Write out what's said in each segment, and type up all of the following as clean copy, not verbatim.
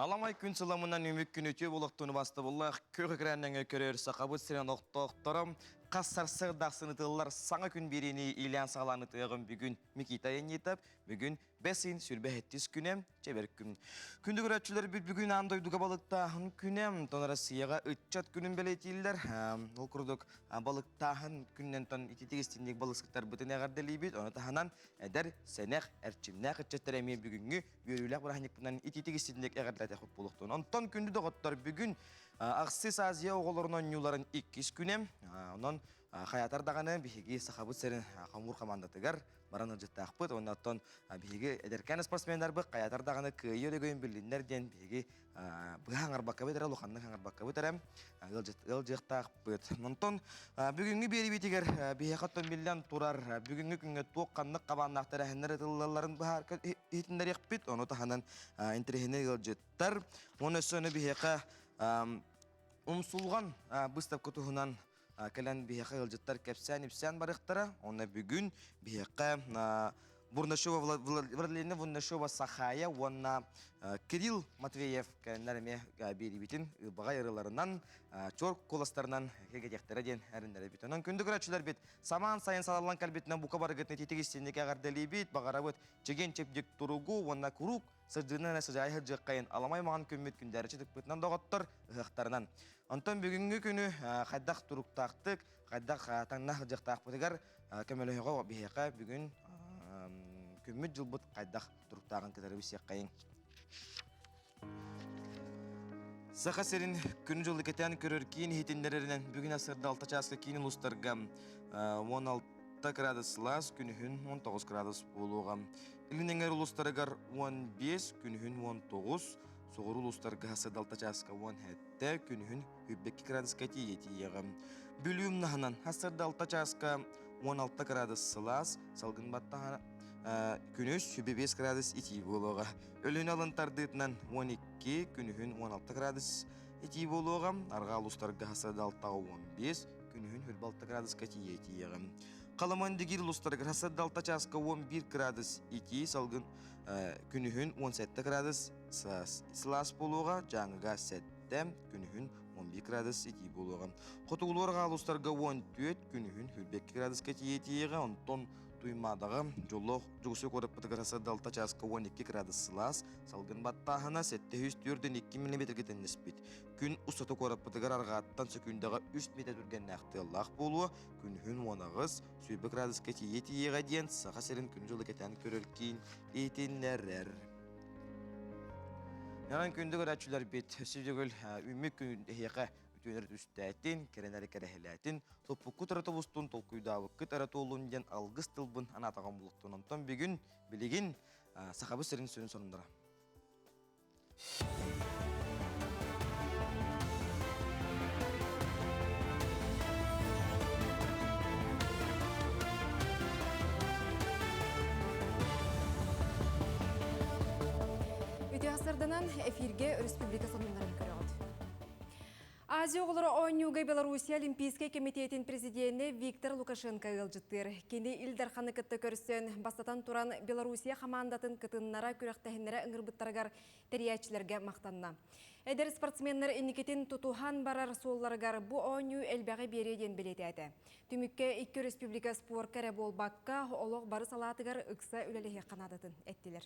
Аламай күн сыламынан үмүк күн үтүө буолуохтун бастабыллаах күөх экраннан көрөр Сахабыт сирин олохтоохторо хас сарсыарда ахсын ытыллар саҥа күн биэриини иилээн саҕалаан ытыаҕым бүгүн Микита Янитов бүгүн бэс ыйын сүрбэһэттис күнэ чэбэр күн. Күндү көрөөччүлэрбит бүгүн аан дойдуга балыктааһын күнэ, онтон Россияҕа ыччат күнүн бэлиэтииллэр. Ол курдук балыктааһын күнүнэн тон ититик истинник балыксыттарбытын эҕэрдэлиибит. Ону таһынан эдэр, сэнэх, эрчимнээх ыччаттар эмиэ бүгүҥҥү үөрүүлээх бырааһынньыкпынан итиитик истинник эҕэрдэлэтэх буолуохтун. Онтон күндү доҕоттор бүгүн Ахсыс Азия оҕолорун оонньууларын иккис күнэ. Онон хайатар даҕаны биһиги Сахабыт сирин хомуур хамаандатыгар баран ыалдьыттаахпыт. Уонна оттон биһиги эдэркээн спортсменнарбыт хайатар даҕаны кыайыы өрөгөйүн биллиннэр диэн биһиги быһа аҥарбаккабыт эрэ, улаханнык аҥарбаккабыт эрэ ыалдьыахтаахпыт. Онтон бүгүҥҥү биэриибитигэр биһиэхэ оттон биллэн турар бүгүҥҥү күҥҥэ туох ханнык хабааннаах тэрээһиннэр ытыллалларын быһаарка иһитиннэриэхпит. Ону таһынан интэриэһинэй ыалдьыттар. Уонна өссө ону биһиэхэ умсулҕан быыстапка туһунан кэлэн биһиэхэ ыалдьыттар кэпсээн-ипсээн барыахтара. Онно бүгүн биһиэхэ Бурнашева Владимир Бурнашева Сахая уонна Кирилл Матвеев кэлэннэр эмиэ биэриибитин ылбаҕай ырыаларынан, чуор куоластарынан кэргэтиэхтэрэ диэн эрэннэрэбит. Онон күндү көрөөччүлэрбит, самаан сайын салаллан кэлбитинэн бука барыгытын ититик истинник эҕэрдэлиибит, баҕарабыт чэгиэн-чэбдик туругу уонна куруук сырдыынан сыдьаайа сылдьыаххайын аламай маҕан күммүт күндээриччи тыкпытынан доҕоттор ыһыахтарынан. Онтон бүгүҥҥү күнү хайдах туруктаахтык, хайдах таҥна сылдьыахтаахпытыгар көмөлөһөҕө биһиэхэ бүгүн күммүт дьылбыт хайдах туруктааҕын кытары билсиэххэйиҥ. Саха сирин күнү-дьылы кэтээн көрөр киин иһитиннэрэринэн бүгүн сарсыарда 6 чааска киин улуустарга 16 градус сылаас, күнүһүн 19 градус буолуоҕа. Илин эҥэр улуустарыгар 15, күнүһүн 19, соҕуруу улуустарга сарсыарда 6 чааска 17, күнүһүн 22 градуска тиийэ тиийиэҕэ. Бүлүү умнаһынан сарсыарда 6 чааска 16 градус сылаас, салгын баттаһа күнүс 25 градус итии буолуоҕа. Өлүөнэ алын тардыытынан 12, күнүһүн 16 градус итии буолуоҕа. Арҕаа улуустарга сарсыарда 6-ҕа 15, күнүһүн 26 градуска тиийэ тиийиэҕэ. Халыман-Дигир улуустарыгар сарсыарда 6 чааска 11 градус итии, салгын күнүһүн 17 градус сылаас буолуоҕа. Дьааҥыга 7, күнүһүн 11 градус итии буолуоҕа. Хотугулуу арҕаа улуустарга 14, күнүһүн 22 градуска тиийэ тиийиэҕэ. Онтон Туймаадаҕа дьоллоох Дьокуускай куораппытыгар сарсыарда 6 чааска 12 градус сылаас, салгын баттааһына 742 миллиметргэ тэннэспит. Күн устата куораппытыгар арҕааттан сөкүүндэҕэ 3 миэтэ түргэннээх тыаллаах буолуо, күнүһүн 18, 20 градуска тиийэ тиийиэҕэ диэн Саха сирин күн-дьылы кэтээн көрөр киин иһитиннэрэр. Онон күндү көрөөччүлэрбит, өссө төгүл үүммүт күн эһиэхэ үтүөнэр түстээтин, кэрэнэри кэрэһилээтин, туппуккут эрэ тобустун, толкуйдаабыккыт эрэ туоллун диэн алгыс тылбын анаатаҕым булуктун. Онтон бүгүн, билигин Сахабыт сирин сүрүн сонуннара. Үтүө сарданан эфирге республика сонуннарын көрөҕүт. Азия оҕолоро оонньууга Белоруссия Олимпийскай кэмитиэтин президенэ Виктор Лукашенко ыалдьыттыыр. Кини Ил Дарханы кытта көрсөн, бастатан туран Белоруссия хамаандатын кытыннара күрэхтэһиннэрэ ыҥырбыттарыгар тэрийээччилэргэ махтанна. Эдэр спортсменнар инникитин тутуһан барар суолларыгар бу оонньуу элбэҕи биэриэ диэн бэлиэтээтэ. Түмүккэ икки өрөспүүбүлүкэ спорка эрэ буолбакка, олох бары салаатыгар ыкса үлэлэһиэххэ наадатын эттилэр.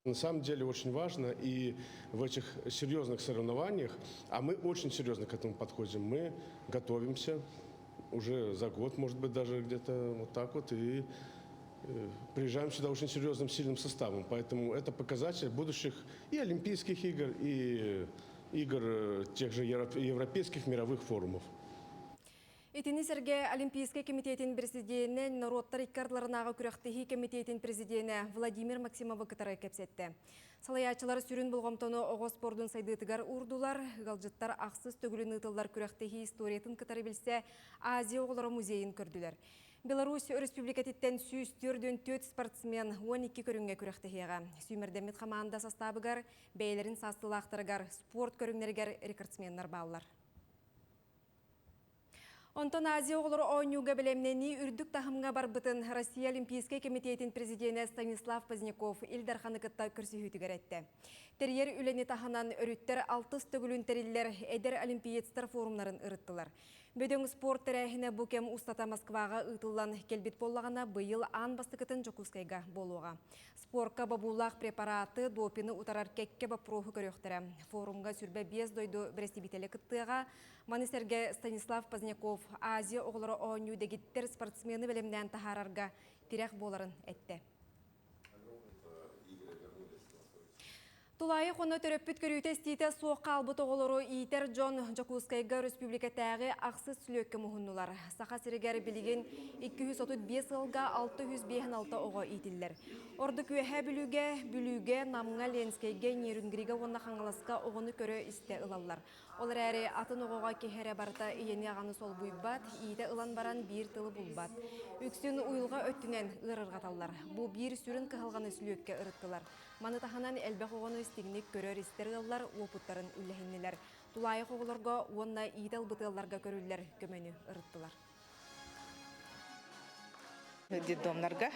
На самом деле очень важно и в этих серьезных соревнованиях, а мы очень серьезно к этому подходим, мы готовимся уже за год, может быть, даже где-то вот так вот, и приезжаем сюда очень серьезным, сильным составом. Поэтому это показатель будущих и Олимпийских игр, и игр тех же европейских мировых форумов. Итини сэргэ Олимпийскай кэмитиэтин президенэ, норуоттар икки ардыларынааҕы күрэхтэһии кэмитиэтин президенэ Владимир Максимовы кытары кэпсэттэ. Салайааччылар сүрүн болҕомтону оҕо спордун сайдыытыгар уурдулар. Ыалдьыттар ахсыс төгүлүн ыытыллар күрэхтэһии историятын кытары билсэ Азия оҕолоро музейын көрдүлэр. Беларусь Өрөспүүбүлүкэтиттэн 144 спортсмен 12 көрүҥҥэ күрэхтэһиэҕэ. Сүүмэрдэммит хамаанда састаабыгар бэйэлэрин саастыылаахтарыгар спорт көрүҥнэригэр рекордсменнар бааллар. Онтон Азия оҕолоро оонньууга бэлэмнэнии үрдүк таһымҥа барбытын Россия Олимпийскай кэмитиэтин президенэ Станислав Поздняков Ил Дарханы кытта көрсүһүүтүгэр эттэ. Тэрийэр үлэни таһынан өрүттэр алтыс төгүлүн тэриллэр эдэр олимпиецтар форумнарын ырыттылар. Бөдөҥ спорт тэрээһинэ бу кэм устата Москваҕа ыытыллан кэлбит буоллаҕына, быйыл аан бастакытын Дьокуускайга буолуоҕа. Спорка бобуулаах препараты, допины утарар кэккэ боппуруоһу көрүөхтэрэ. Форумҥа 25 дойду бэрэстэбиитэлэ кыттыаҕа. Маны сэргэ Станислав Поздняков Азия оҕолоро оонньуу дэгиттэр спортсмены бэлэмнээн таһаарарга тирэх буоларын эттэ. Тулаайах уонна төрөппүт көрүүтэ-истиитэ суох хаалбыт оҕолору иитэр дьон Дьокуускайга өрөспүүбүлүкэтээҕи ахсыс сүлүөккэ муһуннулар. Саха сиригэр билигин 235 ыалга 656 оҕо иитиллэр. Ордук Үөһээ Бүлүүгэ, Бүлүүгэ, Намҥа, Ленскэйгэ, Нерюнгригэ уонна Хаҥаласка оҕону көрө-истэ ылаллар. Ол эрээри атын оҕоҕо киһи эрэ барыта ийэни-аҕаны солбуйбат, иитэ ылан баран биир тылы булбат. Үксүн уйулҕа өттүнэн ыарырҕаталлар. Бу биир сүрүн кыһалҕаны сүлүөккэ ырыттылар. Маны таһынан элбэх оҕону истиҥник көрөр-истэр ыаллар уопуттарын үллэһиннилэр. Тулаайах оҕолорго уонна иитэ ылбыт ыалларга көрүллэр көмөнү ырыттылар. Детдомнарга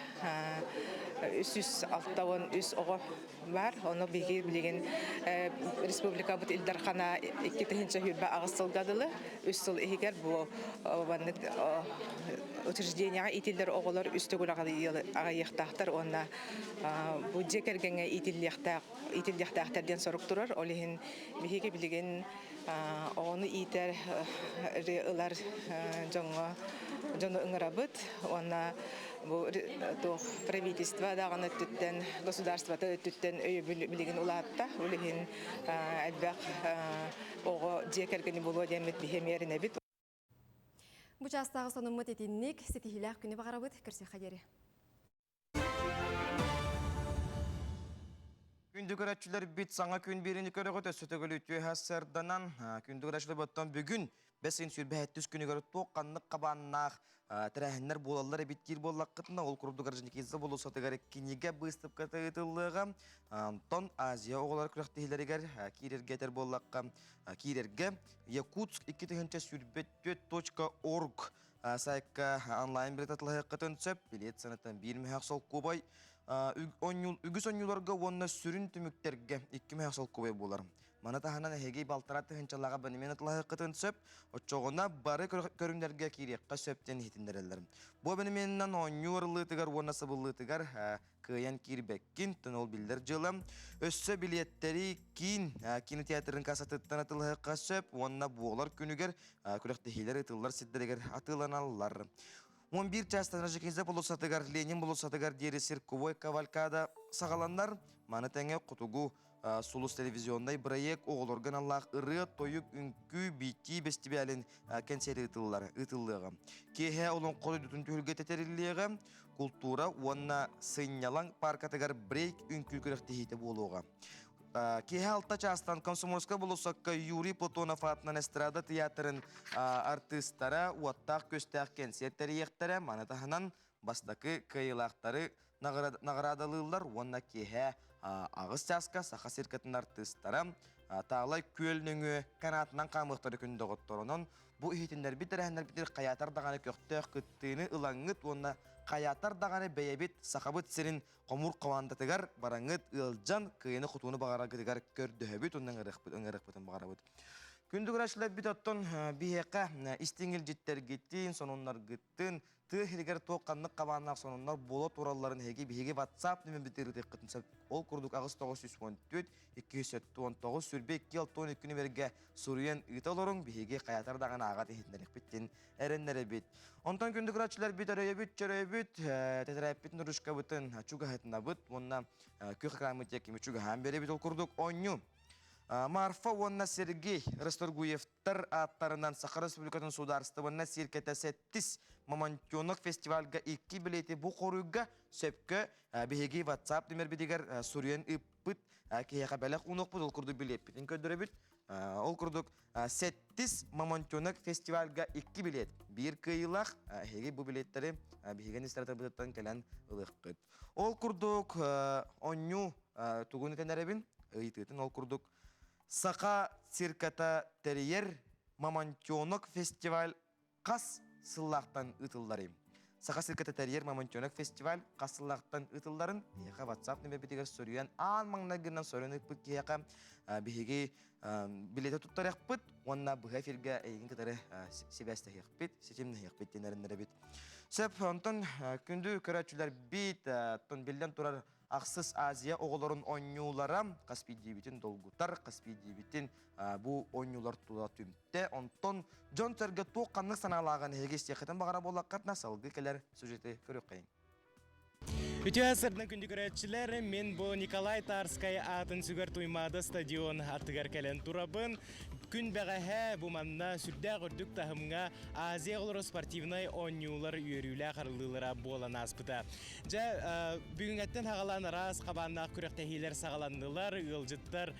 363 оҕо баар. Ону биһиги билигин республикабыт Ил Дархана 2028 сылга дылы үс сыл иһигэр бу маннык учреждениеҕа иитиллэр оҕолор үс төгүл аҕыйыахтаахтар уонна бу дьиэ кэргэҥҥэ иитиллиэхтээх иитиллиэхтээхтэр диэн сорук турар. Ол иһин биһиги билигин оҕону иитэр ылар дьоҥҥо дьону ыҥырабыт уонна бу туох правительство даҕаны өттүттэн государствота өттүттэн өйөбүл билигин улаатта. Ол иһин элбэх оҕо дьиэ кэргэни булуо диэммит биһи эмиэ эрэнэбит. Бу чаастааҕы сонуммут итинник ситиһиилээх күнү баҕарабыт. Көрсүөххэ диэри. Күндү көрөөччүлэрбит саҥа күн биэриини көрөҕүт өссө төгүл үтүө сарданан күндү көрөөччүлэр оттон бүгүн бэс ыйын сүүрбэһэттис күнүгэр туох ханнык хабааннаах тэрээһиннэр буолаллар эбит диир буоллаххытына ол курдук Орджоникидзе болуоссатыгар кинигэ быыстапката ыытыллыаҕа онтон Азия оҕолор күрэхтэһиилэригэр киирэргэ этэр буоллахха киирэргэ Якутск 2024 орг сайтка онлайн билет атылаһыаххытын сөп. Билет сыанатын биир мөһөх солкуобай үгүс оонньууларга уонна сүрүн түмүктэргэ икки мөһөх солкуобай буолар. Маны таһынан эһиги балтараа тыһыынчалааҕа абонемент атылаһыаххытын сөп. Оччоҕуна бары көрүҥнэргэ киириэххэ сөп диэн иһитиннэрэллэр. Бу абонеменынан оонньуу арыллыытыгар уонна сабыллыытыгар кыайан киирбэккин, тон ол биллэр дьыала. Өссө билиэттэри киин кинотеатрын кассатыттан атылаһыахха сөп уонна буолар күнүгэр күрэхтэһиилэр ыытыллар сирдэригэр атыыланаллар. 11 чаастан Рожекинзе болуоссатыгар, Ленин болуоссатыгар диэри цирковой кавалькада саҕаланар. Маны тэҥэ Хотугу Сулус телевизионнай бырайыак оҕолорго аналлаах ырыа, тойук, үҥкүү, биитии бэстибээлин кэнсиэри ыытыллар, ыытыллыаҕа. Киэһэ олоҥхо дойдутун түһүлгэтэ тэриллиэҕэ, култуура уонна сынньалаҥ пааркатыгар брейк үҥкүү күрэхтэһиитэ буолуоҕа. Киэһэ алта чаастан Комсомольскай болуоссакка Юрий Платонов аатынан эстрада театрын артыыстара уоттаах-күөстээх кэнсиэр тэрийиэхтэрэ. Маны таһынан бастакы кыайыылаахтары наҕараадалыыллар уонна киэһэ аҕыс чааска Саха циркатын артыыстара Таалай күөл нөҥүө канаатынан хаамыахтара күн доҕотторунан бу иһитиннэрбит тэрээһиннэрбитигэр хайаатар даҕаны көхтөөх кыттыыны ылаҥҥыт уонна хайаатар даҕаны бэйэбит Сахабыт сирин хомуур командатыгар бараҥҥыт ыалдьан кыайыны-хотууну баҕараргытыгар көрдөһөбүт уонна ыҥырыахпытын баҕарабыт. Күндү көрөөччүлэрбит оттон биһиэхэ истиҥ илдьиттэргитин, сонуннаргытын тыа сиригэр туох ханнык хабааннаах сонуннар буола туралларын эһиги биһиги WhatsApp нөмербитигэр ыытыаххытын сөп. Ол курдук 8914 279 22 62 нүмергэ суруйан ыыта олоруҥ биһиги хайатар даҕаны ааҕат иһитиннэриэхпит диэн эрэннэрэбит. Онтон күндү көрөөччүлэрбит өрөйөбүт, чөрөйөбүт, тэтэрээппит нурушкабытын чугаһытынабыт уонна күөх экраммыт диэки чугаһаан биэрэбит. Ол курдук оонньуу Марфа уонна Сергей Расторгуевтар ааттарынан Саха Республикатын судаарыстыбаннай циркэтэ сэттис Мамонтенок фестивальга икки билети бу хоруйга сөпкө биһиги WhatsApp нүмербитигэр суруйан ыыппыт киһиэхэ бэлэх уунуохпут, ол курдук билиэппитин көрдөрөбүт. Ол курдук сэттис Мамонтенок фестивальга икки билет, биир кыайыылаах. Эһиги бу билеттэри биһиги администраторбытыттан кэлэн ылыаххыт. Ол курдук онньуу тугун этэн эрэбин ыйытыытын ол курдук Саха цирката тэрийэр Мамонтенок фестиваль. хас сыллаахтан ыытылларый? Саха сиргэ тэрийэр Мамонтенок фестиваль хас сыллаахтан ыытылларын биһиэхэ WhatsApp нөмербитигэр суруйан аан маҥнайгынан суруйан ыыппыт киһиэхэ биһиги билиэтэ туттарыахпыт уонна быһа эфиргэ эйигин кытары сибээстэһиэхпит, ситимнэһиэхпит диэн эрэннэрэбит. Сөп, онтон күндү көрөөччүлэрбит, оттон биллэн турар Ахсыс Азия оҕолорун оонньуулара хас биирдиибитин долгутар, хас биирдиибитин бу оонньуулар тула түмтэ. Онтон дьон-сэргэ туох ханнык санаалааҕын эһиги истиэххитин баҕара буоллаххытына салгыы кэлэр сюжеты көрүөххэйиҥ. Үтүө сырдын күндү көрөөччүлэр, мин бу Николай Тарскай аатын сүгэр Туймаада стадион аттыгар кэлэн турабын. Күн бэҕэһээ бу манна сүрдээх үрдүк таһымҥа Азия оҕолоро спортивнай оонньуулар үөрүүлээх арыллыылара буолан ааспыта. Дьэ, бүгүҥҥэттэн хаҕалаан араас хабааннаах күрэхтэһиилэр саҕаланнылар. Ыалдьыттар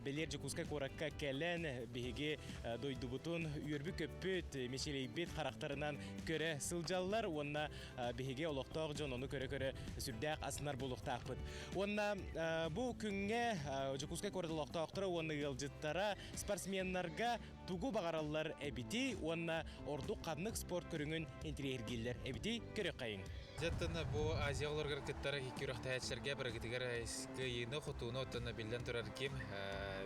бэлиэр Дьокуускай куоракка кэлэн биһиги дойдубутун үөрбүт-көппүт, мичилийбит харахтарынан көрө сылдьаллар уонна биһиги олохтоох дьон ону көрө-көрө сүрдээх астынар буолуохтаахпыт. Уонна бу күҥҥэ Дьокуускай куорат олохтоохторо уонна ыалдьыттара спортсменнарга тугу баҕараллар эбитий уонна ордук ханнык спорт көрүҥүн интириэһиргииллэр эбитий көрүөххэйиҥ. Дьэ, бу Азия оҕолоругар кыттар күрэхтэһээччилэргэ барыгытыгар кыайыыны, хотууну оттон биллэн турар ким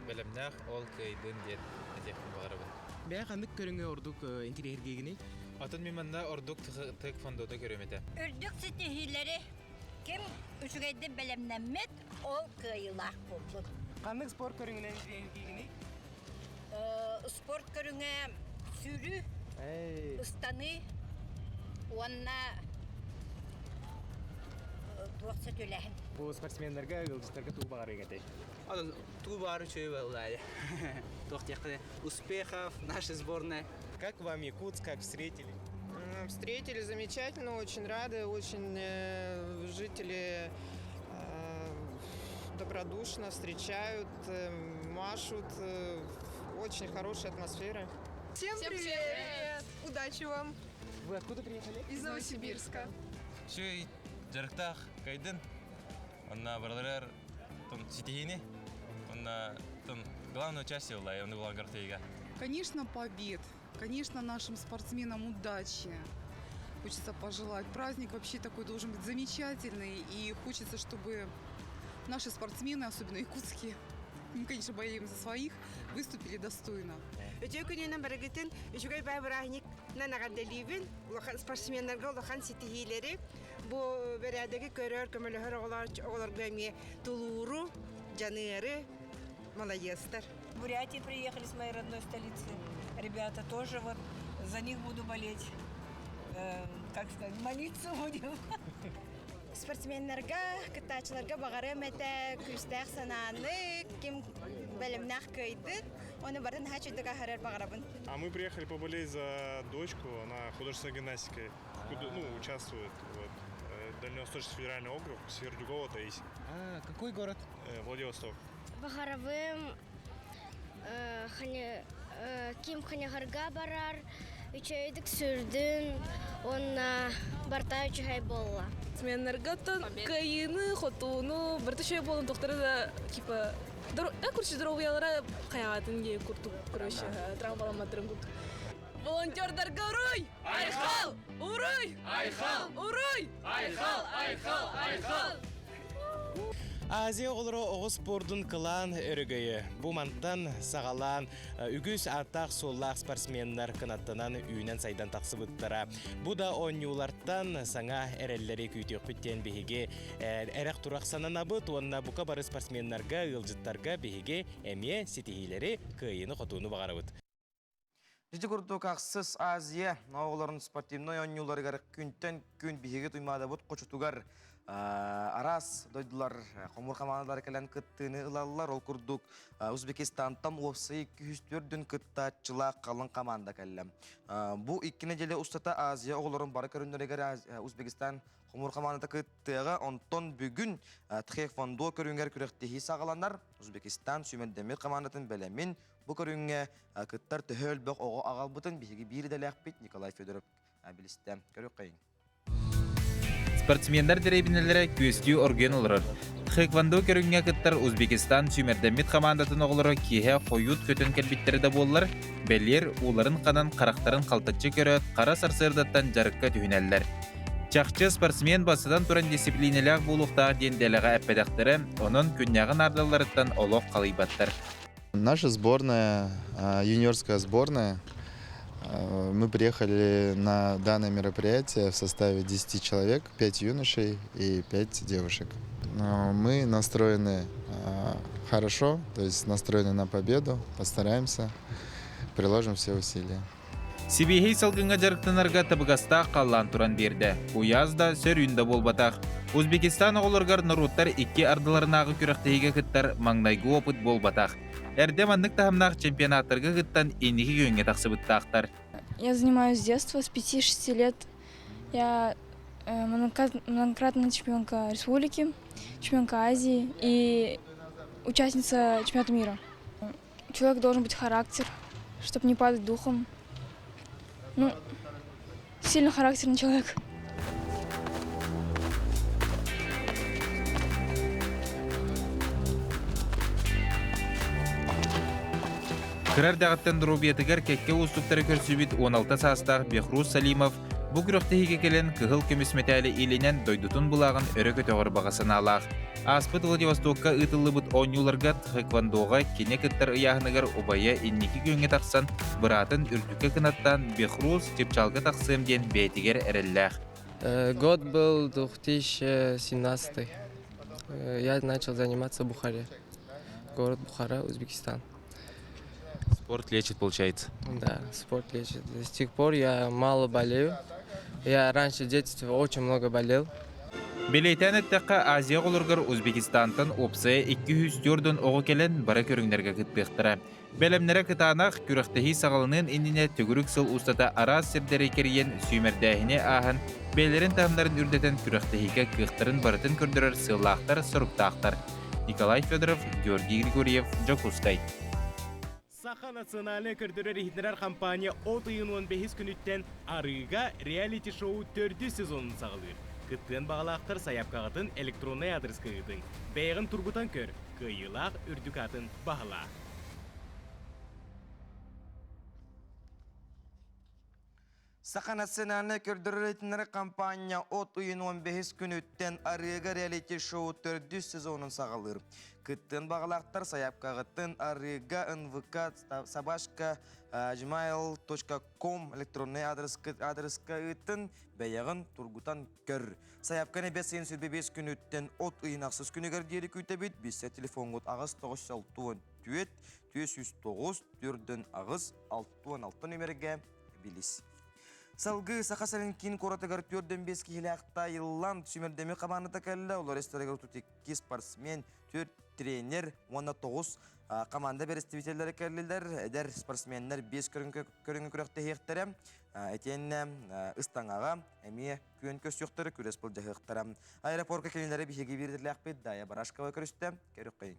бэлэмнээх, ол кыайдын диэн этиэхпин баҕарабын. Бэйэ ханнык көрүҥү ордук интириэһиргиигиний? Атын мин манна ордук тык фондота көрүөм этэ. Үрдүк ситиһиилэри ким үчүгэйдик бэлэмнэммит, ол кыайыылаах буолбут. Ханнык спорт көрүҥүнэн интириэһиргиигиний? Спорт көрүҥэ сүүрүү, ыстаныы уонна туох сөтүөлээһин. Бу спортсменнарга, ыалдьыттарга тугу баҕарыаҥ этэй? Тугу баҕарар үчүгэй буолла. Туох диэххэ успехов нашей сборной. Как вам Якутск, как встретили? Встретили замечательно, очень рады, очень жители добродушно встречают, машут. Очень хорошая атмосфера. Всем привет! привет! Удачи вам! Вы откуда приехали? Из Новосибирска. Үчүгэй дьарыктаах кыайдын. Онна барыларыгар ситиһиини. Онна главное участие была, онно булан Конечно, побед. Конечно, нашим спортсменам удачи. Хочется пожелать. Праздник вообще такой должен быть замечательный. И хочется, чтобы наши спортсмены, особенно якутские, мы, конечно, болеем за своих, выступили достойно. Үтүө күнүнэн барыгытын үчүгэй бай бырааһынньыгынан эҕэрдэлиибин улахан спортсменнарга улахан ситиһиилэри бу бэрээдэги көрөр көмөлөһөр оҕолорго эмиэ тулууру дьаныары маладьыастар Бурятии приехали с моей родной столицы. Ребята тоже вот за них буду болеть. Э, как сказать, молиться будем. Спортсменнарга, кыттааччыларга баҕарыам этэ күүстээх санааны, ким бэлэмнээх кыайдын, оны барын наһаа үчүгдүк аһарар баҕарабын. А мы приехали поболеть за дочку, она художественной гимнастикой ну, участвует. Вот. Дальневосточный федеральный округ, Сердюкова Таисия. А, какой город? Владивосток. Баҕарабым ким Ханягарга барар, үчүгэйдик сүүрдүн уонна барта үчүгэй буолла. Сменнарга кыайыыны, хотууну, барыта үчүгэй буолан тохтора да типа да короче здоровьялара хайаатын дии курдук короче травмаламматтарын курдук. Волонтердарга уруй! Айхал! Уруй! Айхал! Уруй! Айхал! Айхал! Айхал! Азия оҕолоро оҕо спордун кылаан өрөгөйө. Бу мантан саҕалаан үгүс ааттаах-суоллаах спортсменнар кынаттанан үүнэн-сайдан тахсыбыттара. Бу да оонньуулартан саҥа эрэллэри күүтүөхпүт диэн биһиги эрэх-турах сананабыт уонна бука бары спортсменнарга, ыалдьыттарга биһиги эмиэ ситиһиилэри, кыайыыны-хотууну баҕарабыт. Ити курдук ахсыс Азия оҕолорун спортивнай оонньууларыгар күнтэн күн биһиги Туймаадабыт хочотугар араас дойдулар хомуур хамаандалара кэлэн кыттыыны ылаллар. Ол курдук Узбекистантан уопсай 204 кыттааччылаах халыҥ хамаанда кэллэ. Бу икки нэдиэлэ устата Азия оҕолорун бары көрүҥнэригэр Узбекистан хомуур хамаандата кыттыаҕа. Онтон бүгүн тхэквондо көрүҥэр күрэхтэһии саҕаланар. Узбекистан сүүмэрдэммит хамаандатын бэлэмин Бу көрүҥҥэ кыттар төһө элбэх оҕо аҕалбытын биһиги биир идэлээхпит Николай Федоров билистэ. Көрүөххэйиҥ. Спортсменнар дэриэбинэлэрэ күөстүү оргуйан олорор. Тхэквондо көрүҥҥэ кыттар Узбекистан сүүмэрдэммит хамаандатын оҕолоро киэһэ хойут көтөн кэлбиттэрэ да буоллар, бэлиэр ууларын ханан харахтарын халтаччы көрөөт, хара сарсыардаттан дьарыкка түһүнэллэр. Чахчы спортсмен бастатан туран дисциплинэлээх буолуохтаах диэн дэлэҕэ эппэтэхтэрэ, онон күннээҕи наардалларыттан олох халыйбаттар. Наша сборная, юниорская сборная, мы приехали на данное мероприятие в составе 10 человек, 5 юношей и 5 девушек. Мы настроены хорошо, то есть настроены на победу, постараемся, приложим все усилия. Сибиэһэй салгыҥҥа дьарыктанарга табыгастаах халлаан туран биэрдэ. Куйаас да, сөрүүн да буолбатах. Узбекистан оҕолоругар норуоттар икки ардыларынааҕы күрэхтэһиигэ кыттар маҥнайгы опыт буолбатах. Эрдэ маннык таһымнаах чемпионаттарга кыттан инники күөҥҥэ тахсыбыттаахтар. Я занимаюсь с детства, с 5-6 лет. Я многократная чемпионка республики, чемпионка Азии и участница чемпионата мира. Человек должен быть характер, чтобы не падать духом. Ну, сильно характерный человек. Кыра эрдэҕиттэн доруобуйатыгар кэккэ уустуктары көрсүбүт 16 саастаах Бехруз Салимов бу күрэхтэһиигэ кэлэн кыһыл көмүс мэтээли илинэн дойдутун былааҕын өрө көтөҕөр баҕа санаалаах. Ааспыт Владивостокка ыытыллыбыт оонньууларга тхэквондоҕа кини кыттар ыйааһыныгар убайа инники күөҥҥэ тахсан, быраатын үрдүккэ кынаттаан Бехруз чыпчаалга тахсыам диэн бэйэтигэр эрэллээх. Год был 2017. Я начал заниматься в Бухаре. Город Бухара, Узбекистан. Спорт лечит, получается? Да, спорт лечит. С тех пор я мало болею. Я раньше в детстве очень много болел. Бэлиэтээн эттэххэ, Азия оҕолоругар Узбекистантан уопсайа 204 оҕо кэлэн бары көрүҥнэргэ кыттыахтара. Бэлэмнэрэ кытаанах, күрэхтэһии саҕаланыан иннинэ төгүрүк сыл устата араас сирдэри кэрийэн сүүмэрдээһини ааһан, бэйэлэрин таһымнарын үрдэтэн күрэхтэһиигэ кыахтарын барытын көрдөрөр сыаллаахтар-соруктаахтар. Николай Федоров, Георгий Григорьев, Дьокуускай. Саха национальнай көрдөрөр-иһитиннэрэр компания от ыйын 15 күнүттэн арыыга реалити-шоу төрдүс сезонун саҕалыыр. Кыттыан баҕалаахтар сайаапкаҕытын электроннай аадырыска ыытыҥ. Бэйэҕин тургутан көр, кыайыылаах үрдүк аатын баһылаа. Саха национальнай көрдөрөр-иһитиннэрэр компания от ыйын 15 күнүттэн арыыга реалити-шоу төрдүс сезонун саҕалыыр. Кыттыан баҕалаахтар сайаапкаҕытын арыыга нвк собачка gmail.com электроннай аадырыска ыыттын, бэйэҕин тургутан көр. Сайаапканы бэс ыйын 25 күнүттэн от ыйын ахсыс күнүгэр диэри күүтэбит. Биссэ телефоҥҥут аҕыс тоҕус алтуон түөрт, 409 төрдөн аҕыс 66 нүмергэ билис. Салгыы Саха сирин киин куоратыгар 45 киһилээх Таиланд сүүмэрдэми хамаандата кэллэ. Олор истэригэр 32 спортсмен, 4 тренер уонна 9 команда бэрэстэбиитэллэрэ кэллилэр. Эдэр спортсменнэр 5 көрүҥү күрэхтэһиэхтэрэ. Итиэннэ ыстаҥаҕа эмиэ күөн көрсүөхтэрэ, күрэс былдьаһыахтара. Аэропорка кинилэри биһиги биирдэлээхпит Дая Барашкова көрүстэ. Көрүөххэйиҥ.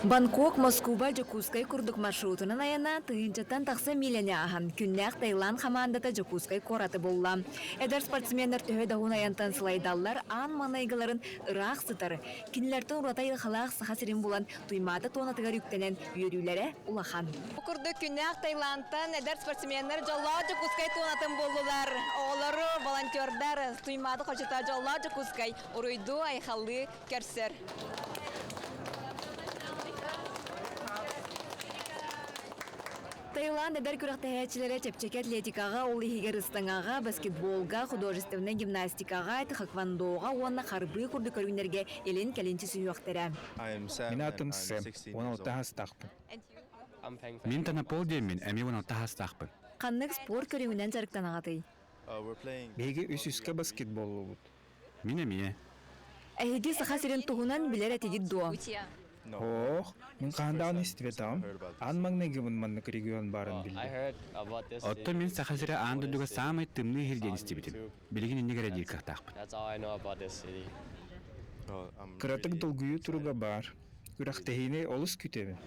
Бангкок, Москуба, Дьокуускай курдук маршрутунан айана тыһыынчаттан тахса миилене аһан, күннээх Таиланд хамаандата Дьокуускай куораты булла. Эдэр спортсменнар төһө да уһун айантан сылайдаллар, аан маҥнайгыларын ыраах сытар, кинилэртэн ураты айылҕалаах Саха сирин булан, Туймаада туонатыгар үктэнэн үөрүүлэрэ улахан. Бу курдук күннээх Таиландтан эдэр спортсменнар дьоллоох Дьокуускай туонатын буллулар. Оҕолору, волонтердар Туймаада хочото дьоллоох Дьокуускай уруйдуу, айхаллыы көрсөр. Таиланд эдэр күрэхтэһээччилэрэ чэпчэки атлетикаҕа, ол иһигэр ыстаҥаҕа, баскетболга, художественнай гимнастикаҕа, тхэквондоҕа уонна харбыы курдук көрүҥнэргэ илин-кэлин түсүһүөхтэрэ. Мин атым Сэм, 16 саастаахпын. Мин Танапол диэммин, эмиэ 16 саастаахпын. Ханнык спорт көрүҥүнэн дьарыктанаҕытый? Биһиги үс-үскэ баскетболлуубут. Мин эмиэ. Эһиги Саха сирин туһунан билэр этигит дуо? Ох, мин хаһан даҕаны истибэтэҕим. Аан маҥнайгыбын маннык регион баарын биллим. Оттон мин Саха сирэ аан дойдуга саамай тымныы иһил диэн истибитим. Билигин инник эрэ диир кыахтаахпын. Кыратык долгуйуу туруга баар. Күрэхтэһиини олус күүтэбин.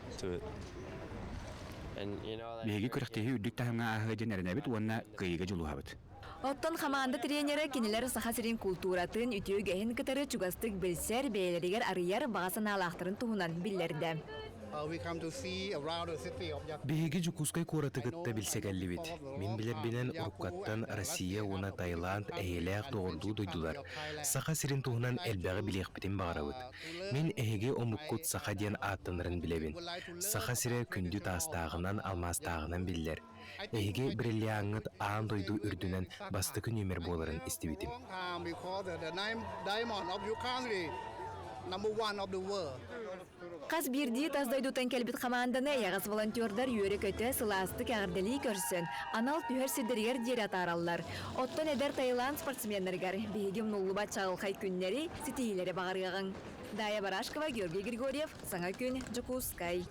Биһиги күрэхтэһии үрдүк таһымҥа ааһыа диэн эрэнэбит уонна кыайыыга дьулуһабыт. Оттон хамаанда тренерэ кинилэр Саха сирин култууратын, үтүө үгэһин кытары чугастык билсэр, бэйэлэригэр арыйар баҕа санаалаахтарын туһунан биллэрдэ. Биһиги Дьокуускай куораты кытта билсэ кэллибит. Мин билэрбинэн, уруккаттан Россия уонна Таиланд эйэлээх доҕордуу дойдулар. Саха сирин туһунан элбэҕи билиэхпитин баҕарабыт. Мин эһиги омуккут саха диэн ааттанарын билэбин. Саха сирэ күндү таастааҕынан, алмаастааҕынан биллэр. Эһиги бриллиаҥҥыт аан дойду үрдүнэн бастакы нүөмэр буоларын истибитим. Хас биирдии тас дойдуттан кэлбит хамаанданы эйэҕэс волонтердар үөрэ-көтө, сылаастык эҕэрдэлии көрсөн, анал түһэр сирдэригэр диэри атаараллар. Оттон эдэр Таиланд спортсменнарыгар биһиги умнуллубат чаҕылхай күннэри, ситиһиилэри баҕарыаҕыҥ. Дая Барашкова, Георгий Григорьев, Саҥа күн, Дьокуускай.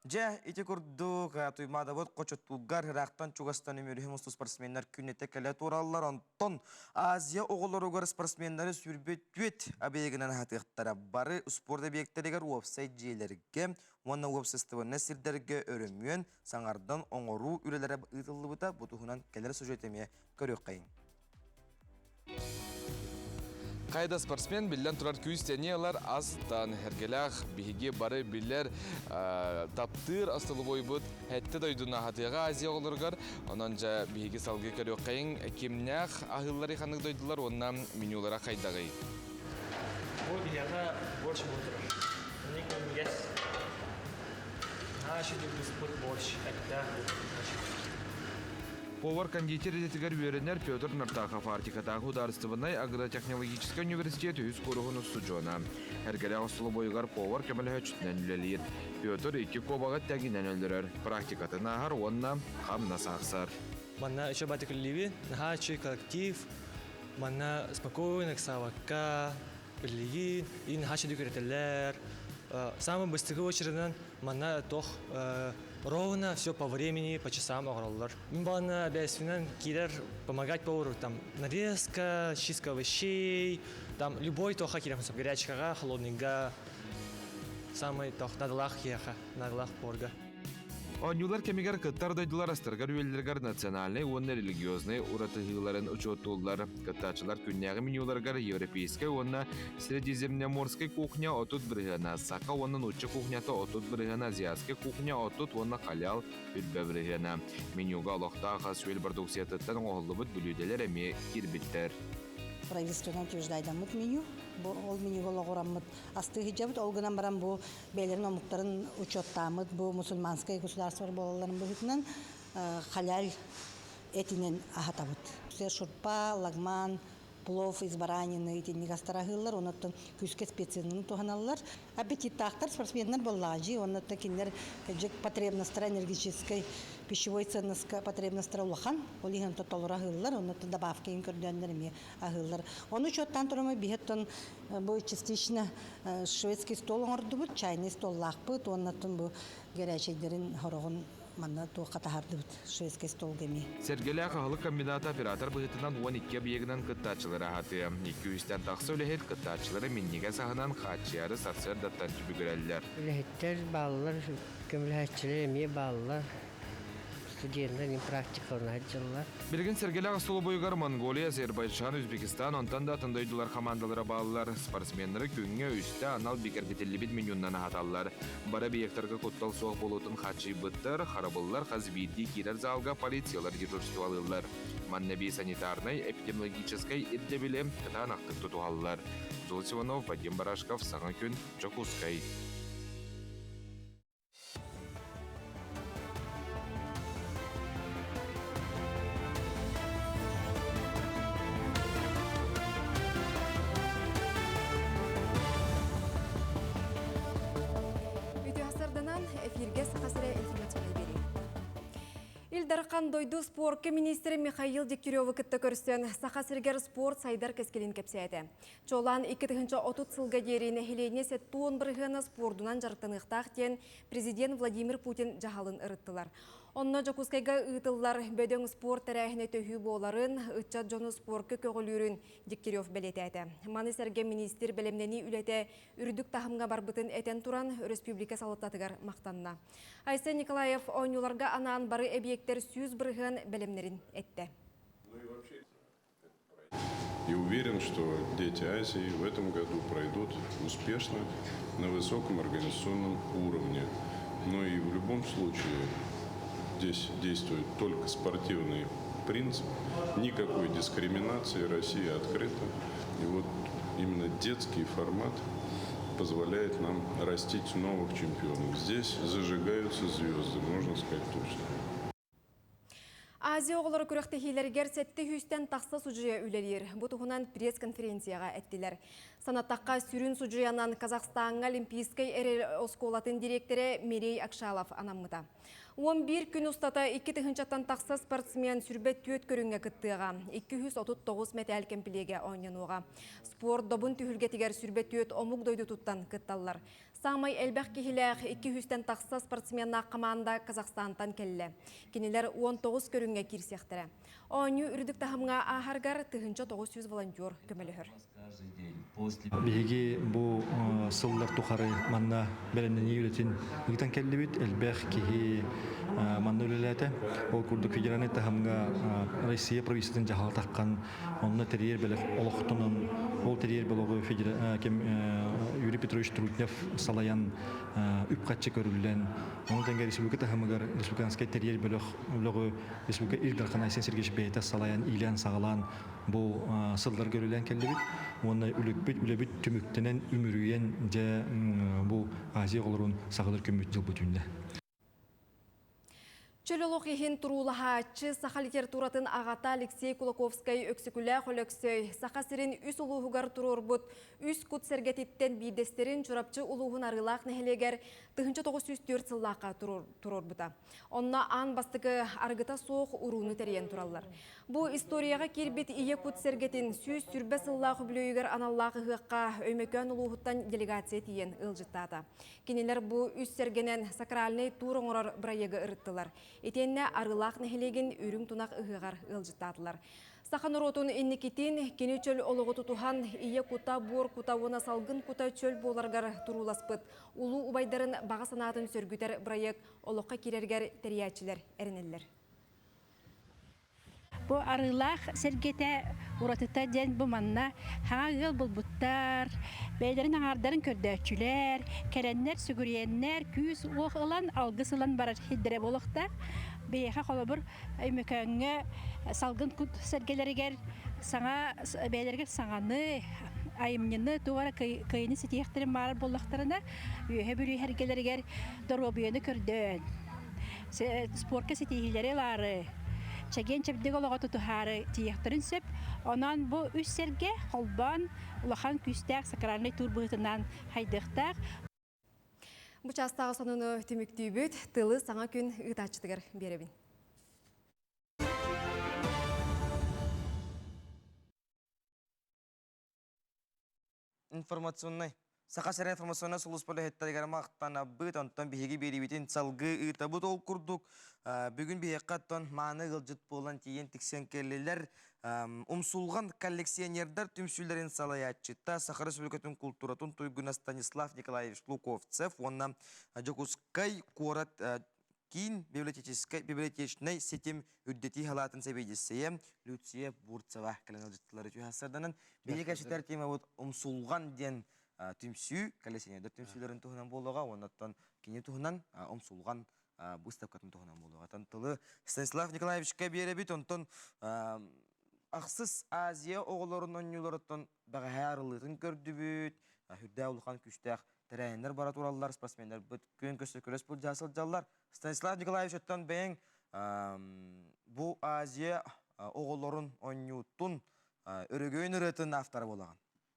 Дьэ, ити курдук Туймаадабыт хочотугар ыраахтан чугастан үмүрүһүм усту спортсменнар күннэтэ кэлэ тураллар. Онтон Азия оҕолоругар спортсменнары сүүрбүт түөт объегынан аһатыахтара. Бары спорт объектарыгар уопсай дьиэлэргэ уонна уопсастыбаннай сирдэргэ өрөмүөн, саҥардан оҥоруу үлэлэрэ ыытыллыбыта. Бу туһунан кэлэр сюжет эмиэ көрүөххэйиҥ. Хайда спортсмен биллэн турар күүс-сэниэ ылар астан эргэлээх биһиги бары билэр таптыыр остолобуойбут хэттэ дойдуну аһатыаҕа Азия оҕолоругар. Онон дьэ биһиги салгыы көрүөххэйиҥ кимнээх аһыылларый ханнык дойдулар уонна менюлара хайдаҕый? Бу биһиэхэ борщ буолан турар. Ник минньигэс. Наша быспыт борщ эттээх Повар-кондитер идэтигэр үөрэнэр Петр Нартахов Арктикатааҕы судаарыстыбаннай агротехнологическай университет үһүс кууруһун устудьуона. Эргэлээх остолобуойугар повар көмөлөһөөччүтүнэн үлэлиир. Петр икки куобаҕы тэҥинэн өлөрөр, практикатын ааһар уонна хамнас аахсар. Манна еще батыкыллиби, наһаа үчүгэй коллектив, манна спокойно, ыксаабакка, билигин, и наһаа үчүгэй үөрэтэллэр. Самый быстыгы очередынан манна туох ровно все по времени, по часам оҥороллор. Мин баланы обязательно киирэр помогать повару там нарезка, чистка овощей, там любой тоха киирэр горячкаҕа, холодныйга самый тох надалаах киһиэхэ, надалаах поварга. Оонньуулар кэмигэр кыттар дойдулар астарыгар-үөллэригэр национальнай уонна религиознай уратыһыыларын учуоттууллар. Кыттааччылар күннээҕи менюларыгар европейскай уонна средиземноморскай кухня 30 бырыһыана, саха уонна нуучча кухнята 30 бырыһыана, азиатскай кухня 30 уонна халял үрбэ бырыһыана. Менюга олохтоох ас-үөл продукциятыттан оҥоһуллубут бүлүүдэлэр эмиэ киирбиттэр. Правительстводан утверждайдаммыт меню. Бу ол менюга олоҕураммыт астыы сылдьабыт. Ол гынан баран бу бэйэлэрин омуктарын учуоттааммыт бу мусульманскай государство буолалларын быһыытынан халяль этинэн аһатабыт. Шурпа, лагман, плов из баранины итинник астар аһыыллар, онуттан күүскэ специяны туһаналлар. Аппетиттаахтар спортсменнар буоллаҕа оннуттан кинилэр дьик потребностара энергетическай пищевой ценностка потребностара улахан, ол иһин толору аһыыллар, оннуттан добавка иһин көрдөөннөр эмиэ аһыыллар. Ону учуоттаан турама биһиттэн бу частично шведский стол оҥордубут, чайный столлаахпыт, уоннаттан бу гэрээчэйдэрин хороҕун манна туохха таһаардыбыт шведский столга эмиэ. Сэргэлээх аһылык комбината оператор быһыытынан 12 объегынан кыттааччылары аһатыа. 200-тэн тахса үлэһит кыттааччылары минньигэс аһынан хааччыйары сарсыардаттан түбүгүрэллэр. Үлэһиттэр бааллар, көмөлөһөөччүлэр эмиэ бааллар. Студеннар практикалана сылдьаллар. Билигин Сэргэлээх остолобуойугар Монголия, Азербайджан, Узбекистан, онтон да атын дойдулар хамаандалара бааллар. Спортсменнары күҥҥэ үстэ анал бигэргэтиллибит менюннан аһаталлар. Бары объектарга куттал суох буолуутун хааччыйбыттар, харабыллар хас биирдии киирэр залга полициялар дежурстволыыллар. Манна эбии санитарнай, эпидемиологическай ирдэбили кытаанахтык тутуһаллар. Зулус Иванов, Вадим Барашков, Саҥа күн, Дьокуускай. Үтүө сарданан эфиргэ Саха сирэ информационнай биэрии. Ил Дархан дойду спорка министрэ Михаил Дегтяревы кытта көрсөн Саха сиригэр спорт сайдар кэскилин кэпсээтэ. Чуолаан 2030 сылга диэри нэһилиэнньэ 70 бырыһыана спордунан дьарыктаныахтаах диэн президент Владимир Путин дьаһалын ырыттылар. Онно Дьокуускайга ыытыллар бөдөҥ спорт тэрээһинэ төһүү буоларын, ыччат дьону спорка көҕүлүүрүн Дегтярев бэлиэтээтэ. Маны сэргэ миниистир бэлэмнэнии үлэтэ үрдүк таһымҥа барбытын этэн туран, өрөспүүбүлүкэ салалтатыгар махтанна. Айсен Николаев оонньууларга анаан бары эбийиэктэр 100% бэлэмнэрин эттэ. И уверен, что Дети Азии в этом году пройдут успешно на высоком организационном уровне. Но и в любом случае здесь действует только спортивный принцип, никакой дискриминации, Россия открыта. И вот именно детский формат позволяет нам растить новых чемпионов. Здесь зажигаются звезды, можно сказать точно. Азия оҕолоро күрэхтэһиилэригэр сэттэ сүүстэн тахса судьуйа үлэлиир. Бу туһунан пресс-конференцияҕа эттилэр. Санаттахха, сүрүн судьуйанан Казахстаҥҥа Олимпийскай эрэл оскуолатын дириэктэрэ Мирей Акшалов анаммыта. 11 күн устата 2 тыһыынчаттан тахса спортсмен сүрбэт түөрт көрүҥҥэ кыттыаҕа. 239 мэтээл кэмпилиэгэ оонньонуоҕа. Спорт добун түһүлгэтигэр сүрбэт түөрт омук дойдутуттан кытталлар. Саамай элбэх киһилээх 200-тэн тахса спортсменнаах хамаанда Казахстантан кэллэ. Кинилэр 19 көрүҥҥэ киирсиэхтэрэ. Оонньуу үрдүк таһымҥа ааһаргар 1900 волонтер көмөлөһөр. Биһиги бу сыллар тухары манна бэлэмнэнии үлэтин ыытан кэллибит. Элбэх киһи манна үлэлээтэ. Ол курдук федеральнай таһымҥа Россия правительствотын дьаһалтаххан Онно тэрийэр бөлөх олохтонон, ол тэрийэр бөлөҕү Юрий Петрович Трутнев салайан үп-харчы көрүллэн, ону тэҥэ республика таһымыгар республиканскай тэрийэр бөлөх бөлөҕү республика Ил Дархан Айсен Сергеевич бэйэтэ салайан, иилээн-саҕалаан бу сылларга үлэлээн кэллибит. Уонна үлэбит, үлэбит түмүктэнэн, үмүрүйэн, дьэ бу Азия оҕолорун саҕалар күммүт дьылбыт үүннэ. Чөл олох иһин туруулаһааччы саха литературатын аҕата Алексей Кулаковскай Өксөкүлээх Өлөксөй Саха сирин үс улууһугар туруорбут үс кут сэргэтиттэн биирдэстэрин Чурапчы улууһун Арыылаах нэһилиэгэр 1904 сыллаахха туруорбута. Онно аан бастакы арыгыта суох урууну тэрийэн тураллар. Бу историяҕа киирбит Ийэ кут сэргэтин 120 сыллаах үбүлүөйүгэр аналлаах ыһыахха Өймөкөөн улууһуттан делегация тиийэн ыалдьыттаата. Кинилэр бу үс сэргэнэн сакральнай туур оҥорор бырайыагы ырыттылар. Итиэннэ Арыылаах нэһилиэгин Үрүҥ Тунах ыһыаҕар ыалдьыттаатылар. Саха норуотун инникитин кини чөл олоҕу тутуһан, ийэ кута, буор кута уонна салгын кута чөл буоларыгар турууласпыт улуу убайдарын баҕа санаатын сөргүтэр бырайыак олоххо киирэригэр тэрийээччилэр эрэнэллэр. Бу Арыылаах сэргэтэ уратыта диэн бу манна хаҥа ыал булбуттар, бэйэлэрин аҥаардарын көрдөөччүлэр, кэлэннэр, сүгүрүйэннэр, күүс-уох ылан, алгыс ылан барар сирдэрэ буолуохтаах. Биһиэхэ холобур Өймөкөөҥҥө салгын кут сэргэлэригэр саҥа бэйэлэригэр саҥаны, айымньыны туох эрэ кыайыыны ситиһиэхтэрин баҕарар буоллахтарына, Үөһэ Бүлүү сэргэлэригэр доруобуйаны көрдөөн, спорка ситиһиилэри ылаары, чэгиэн-чэбдик олоҕу тутуһаары тиийиэхтэрин сөп. Онон бу үс сэргэ холбоон улахан күүстээх сакральнай туур быһыытынан хайдыахтаах. Бу чаастааҕы сонуну түмүктүүбүт. Тылы саҥа күн ыытааччытыгар биэрэбин. Информационнай. Саха сирэ информационнай сулууспа үлэһиттэригэр махтанабыт, онтон биһиги биэриибитин салгыы ыытабыт. Ол курдук, бүгүн биһиэхэ оттон мааны ыалдьыт буолан тиийэн тиксэн кэллилэр. Умсулҕан коллекционердар түмсүүлэрин салайааччыта, Саха Республикатын култууратын туйгуна Станислав Николаевич Луковцев уонна Дьокуускай куорат Киин библиотеческай библиотечнай ситим үрдэтии халаатын сэбиэдиссэйэ Люция Бурцева кэлэн ыалдьыттылары түһэ Биһиги кэпсэтэр темабыт умсулҕан диэн түмсүү, коллекционердар түмсүүлэрин туһунан буолуоҕа, уонна кини туһунан умсулҕан выставкатын туһунан буолуоҕа. Тылы Станислав Николаевичка биэрэбит, онтон ахсыс Азия оҕолорун оонньууларыттан бэҕэһээ арыллыытын көрдүбүт, үрдээх улахан күүстээх тэрээһиннэр бара тураллар, спортсменнарбыт күөн көрсө күрэс былдьаһа сылдьаллар. Станислав Николаевич, оттон бэйэҥ бу Азия оҕолорун оонньуутун өрөгөйүн ырыатын автора буолаҕын.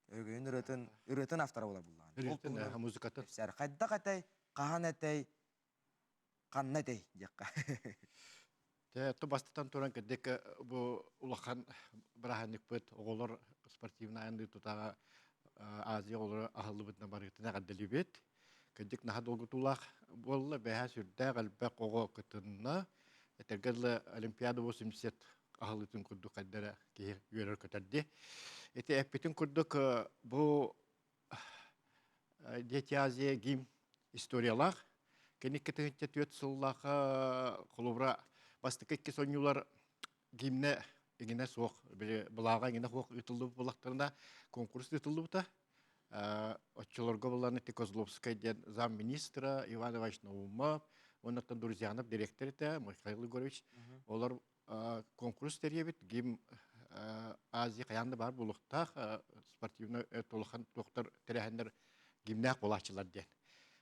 Өрөгөйүн ырыатын ырыатын автора буолар буллаҕын. Ырыатын, музыкатын. Хайдах этэй, хаһан этэй, ханна этэй диэххэ. Тэ то бастатан туран кырдык бу улахан бырааһынньыкпыт оҕолор спортивнай анды тутаҕа Азия оҕолоро аһыллыбытына барыытына эҕэрдэлиибит. Кырдьык наһаа долгутуулаах буолла, бэһэ сүрдээх элбэх оҕо кытынна. Этэргэ дылы Олимпиада 80 аһылытын курдук хайдара киһи үөрэр көтөрдү. Ити эппитин курдук бу Дети Азия гимн историялаах. Кини 2004 сыллаах холобура бастакы икки сонньуулар гимнэ иҥинэ суох, били былааҕа иҥинэ суох ыытыллыбыт буоллахтарына конкурс ыытыллыбыта. Оччолорго булан ити Козловскай диэн замминистра Иван Иванович Наумов, оннуттан Друзьянов директор этэ Михаил Егорович. Олор конкурс тэрийэбит гимн Азия хайаан да баар буолуохтаах спортивный улахан туохтар тэрээһиннэр гимнээх буолааччылар диэн.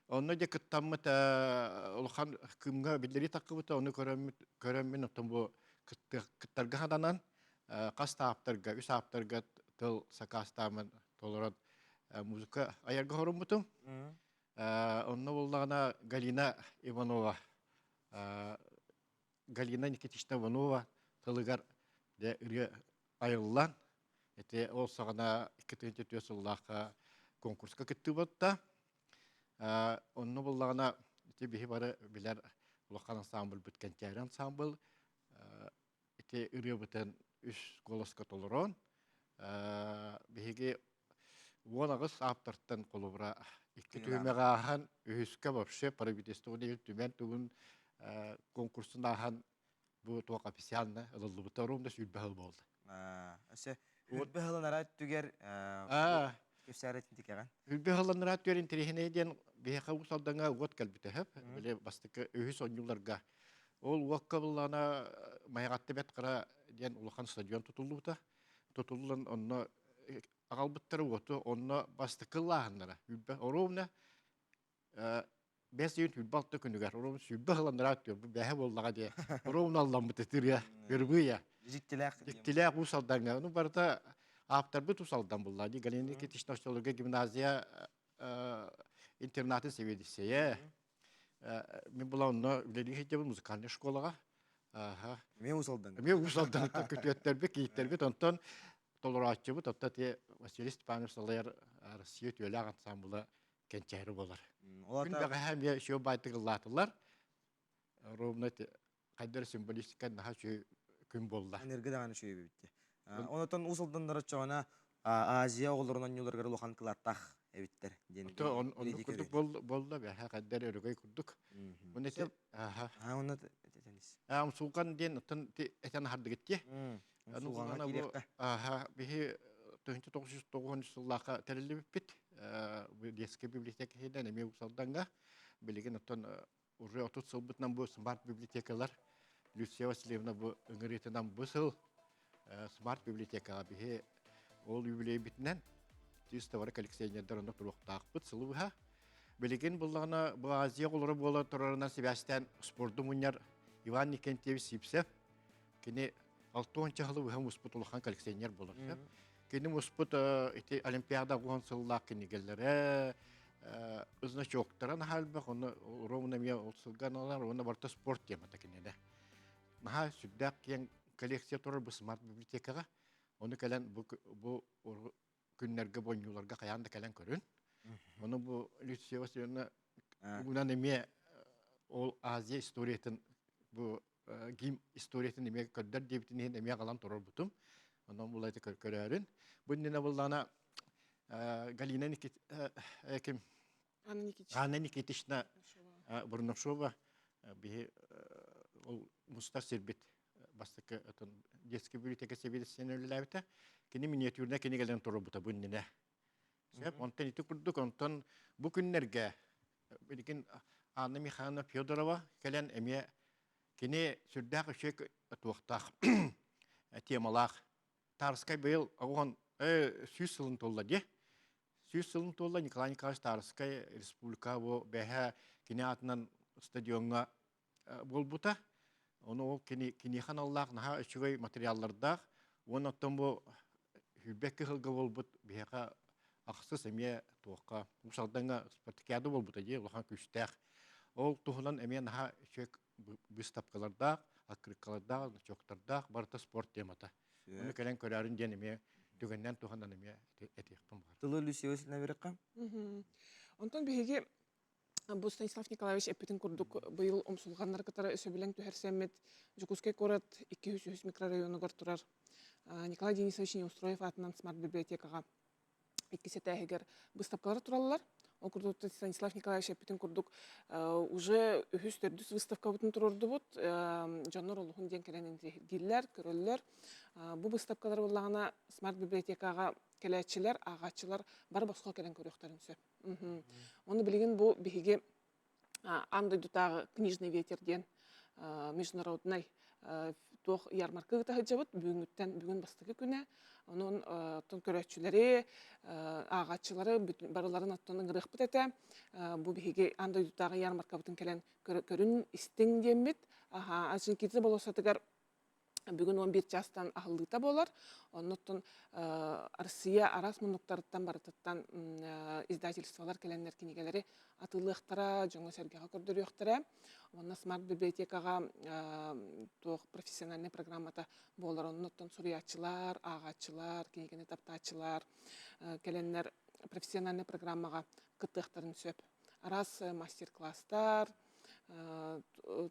Онно дьэ кыттаммыт улахан кыымҥа биллэрии таххыбыта, ону көрөммүн оттон бу кыттарга хананан хас да ааптарга, үс ааптарга тыл сакаастааммын толорон музыка айарга хоруммутум. Онно буллаҕына Галина Иванова Галина Никитична Иванова тылыгар дьэ ырыа айыллан ити ол саҕана 2004 сыллаахха конкурска кыттыбытта. Онно буллаҕына ити биһи бары билэр улахан ансамбльбыт Кэнчээри ансамбль ити ырыабытын үс голоска толорон биһиги 18 ааптартан холобура икки түһүмэҕи ааһан үһүскэ вообще правительство диэн түмэн тугун конкурсун ааһан бу туох официально ылыллыбыта ровно сүүрбэ сыл буолла. Өссө сүүрбэ сылын араа өттүгэр кэпсээр этинтикэҕин. Сүүрбэ сылын араа өттүгэр интэриэһинэй диэн биһиэхэ Уус Алдаҥҥа уот кэлбитэ сөп. Били бастакы үһүс оонньууларга. Ол уокка буллаана Майаҕатта Бэт Хара диэн улахан стадион тутуллубута. Тутуллан онно аҕалбыттара уоту онно бастакы ыллааһыннара оруобуна бэс ыйын 26 күнүгэр оруобуна сүүрбэ сыланнара бу бэһэ буоллаҕа диye оруобуна алламмыт ытырыа ырбыйа дьиктилээх дьиктилээх Уус Алдаҥҥа ну барыта ааптарбыт Уус Алдан булла ди Галина Никитична оччолорго гимназия интернатын сэбиэдиссэйэ мин була онно үлэлии сылдьабын музыкальнай школаҕа Эмиэ Уус Алдан. Эмиэ Уус Алдантан күтүөттэрбит, кийииттэрбит онтон толорооччубут, оттон ти Василий Степанович салайар Россия үтүөлээх ансамбла кэнчээри буолар. Күн бэҕэһээ эмиэ үчүгэй баайтык ыллаатылар. Ровно хайдар символистика наһаа үчүгэй күн буолла. Энерги даҕаны үчүгэй эбит. Онотон Уус Алданнар оччоҕуна Азия оҕолорун оонньууларыгар улахан кылааттаах эбиттэр диэн. Оннук курдук буолла бэһэ хайдар өрөгөй курдук. Уонна Аха. Онно Умсулҕан диэн оттон этэн аһардыгыт дии. Умсулҕаҥа киириэххэ. Аха, биһи 1990 сыллаахха тэриллибиппит. Детская библиотека иһинэн эмиэ Усалдаҥҥа. Билигин оттон уже 30 сылбытынан бу смарт библиотекалар Люция Васильевна бу ыҥырыытынан бу сыл смарт библиотекаҕа биһи ол юбилейбитинэн чисто коллекционердар онно туруохтаахпыт сылы быһа. Билигин буллаҕына бу Азия оҕолоро буола турарынан сибээстээн спорду мунньар Иван Никентьевич Сипсев кини 60 сылы быһа муспут улахан коллекционер буолар. Кини муспут ити Олимпиада уон сыллаах кинигэлэрэ, значоктара наһаа элбэх, онно ровно эмиэ ол сылга аналар, уонна барыта спорт темата кинилэр. Наһаа сүрдээх киэҥ коллекция турар бу смарт библиотекаҕа. Ону кэлэн бу, бу күннэргэ бонньууларга хайаан да кэлэн көрүн. Ону бу Люция Васильевна угунан эмиэ ол Азия историятын бу гим историятын эмиэ көрдөр диэбитин иһин эмиэ аҕалан турарбутум. Онон булайты көрөөрүн. Бу иннинэ буллаана Галина Никит ким Анна Никитична Бурнашова биһи ол мустар сирбит бастакы детский библиотека сэбиэдиссэйинэн үлэлээбитэ. Кини миниатюрнай кинигэлэрин туруорбута бу иннинэ. Сөп, онтон ити курдук, онтон бу күннэргэ билигин Анна Михайловна Федорова кэлэн эмиэ кини сүрдээх үчүгэй туохтаах темалаах Тарскай быйыл оҕон 100 сылын туолла дии. 100 сылын туолла Николай Николаевич Тарскай республика бу бэһэ кини аатынан стадиоҥҥа буолбута. Ону ол кини киниэхэ аналлаах наһаа үчүгэй материаллардаах. Уонна оттон бу сүүрбэкки сылга буолбут биһиэхэ ахсыс эмиэ туохха Уус Алдаҥҥа спартакиада буолбута дии улахан күүстээх. Ол туһунан эмиэ наһаа үчүгэй выставкалардаах, открыткалардаах, значоктардаах, барыта спорт темата. Ону кэлэн көрөөрүн диэн эмиэ түгэннэн туһанан эмиэ этиэхпин баҕар. Тылы Люция Васильевна берекка. Онтон биһиги. Бу Станислав Николаевич эппитин курдук быйыл умсулҕаннары кытары сөбүлэҥ түһэрсэммит Дьокуускай куорат 203 микрорайонугар турар Николай Денисович Неустроев аатынан смарт-библиотекаҕа иккис этээһигэр выставкалар тураллар. Ол курдук Станислав Николаевич эппитин курдук уже үһүс төрдүс выставкабытын туруордубут. Дьоннор олуһун диэн кэлэн интириэһиргииллэр, көрөллөр. Бу выставкалар буоллаҕына смарт-библиотекаҕа кэлээччилэр, ааҕааччылар бары босхо кэлэн көрүөхтэрин сөп. Ону билигин бу биһиги аан дойдутааҕы книжный ветер диэн международнай туох ярмарка ыыта сылдьабыт бүгүҥҥүттэн бүгүн бастакы күнэ онон оттон көрөөччүлэри ааҕааччылары барыларын оттон ыҥырыахпыт этэ бу биһиги аан дойдутааҕы ярмаркабытын кэлэн көрүн истиҥ диэммит аха Орджоникидзе болуоссатыгар Бүгүн 11 чаастан аһыллыыта буолар. Оннуттан Россия араас муннуктарыттан барытыттан издательстволар кэлэннэр кинигэлэри атыылыахтара, дьоҥҥо-сэргэҕэ көрдөрүөхтэрэ. Уонна смарт-библиотекаҕа туох профессиональнай программата буолар. Оннуттан суруйааччылар, ааҕааччылар, кинигэни таптааччылар кэлэннэр профессиональнай программаҕа кыттыахтарын сөп. Араас мастер-класстар,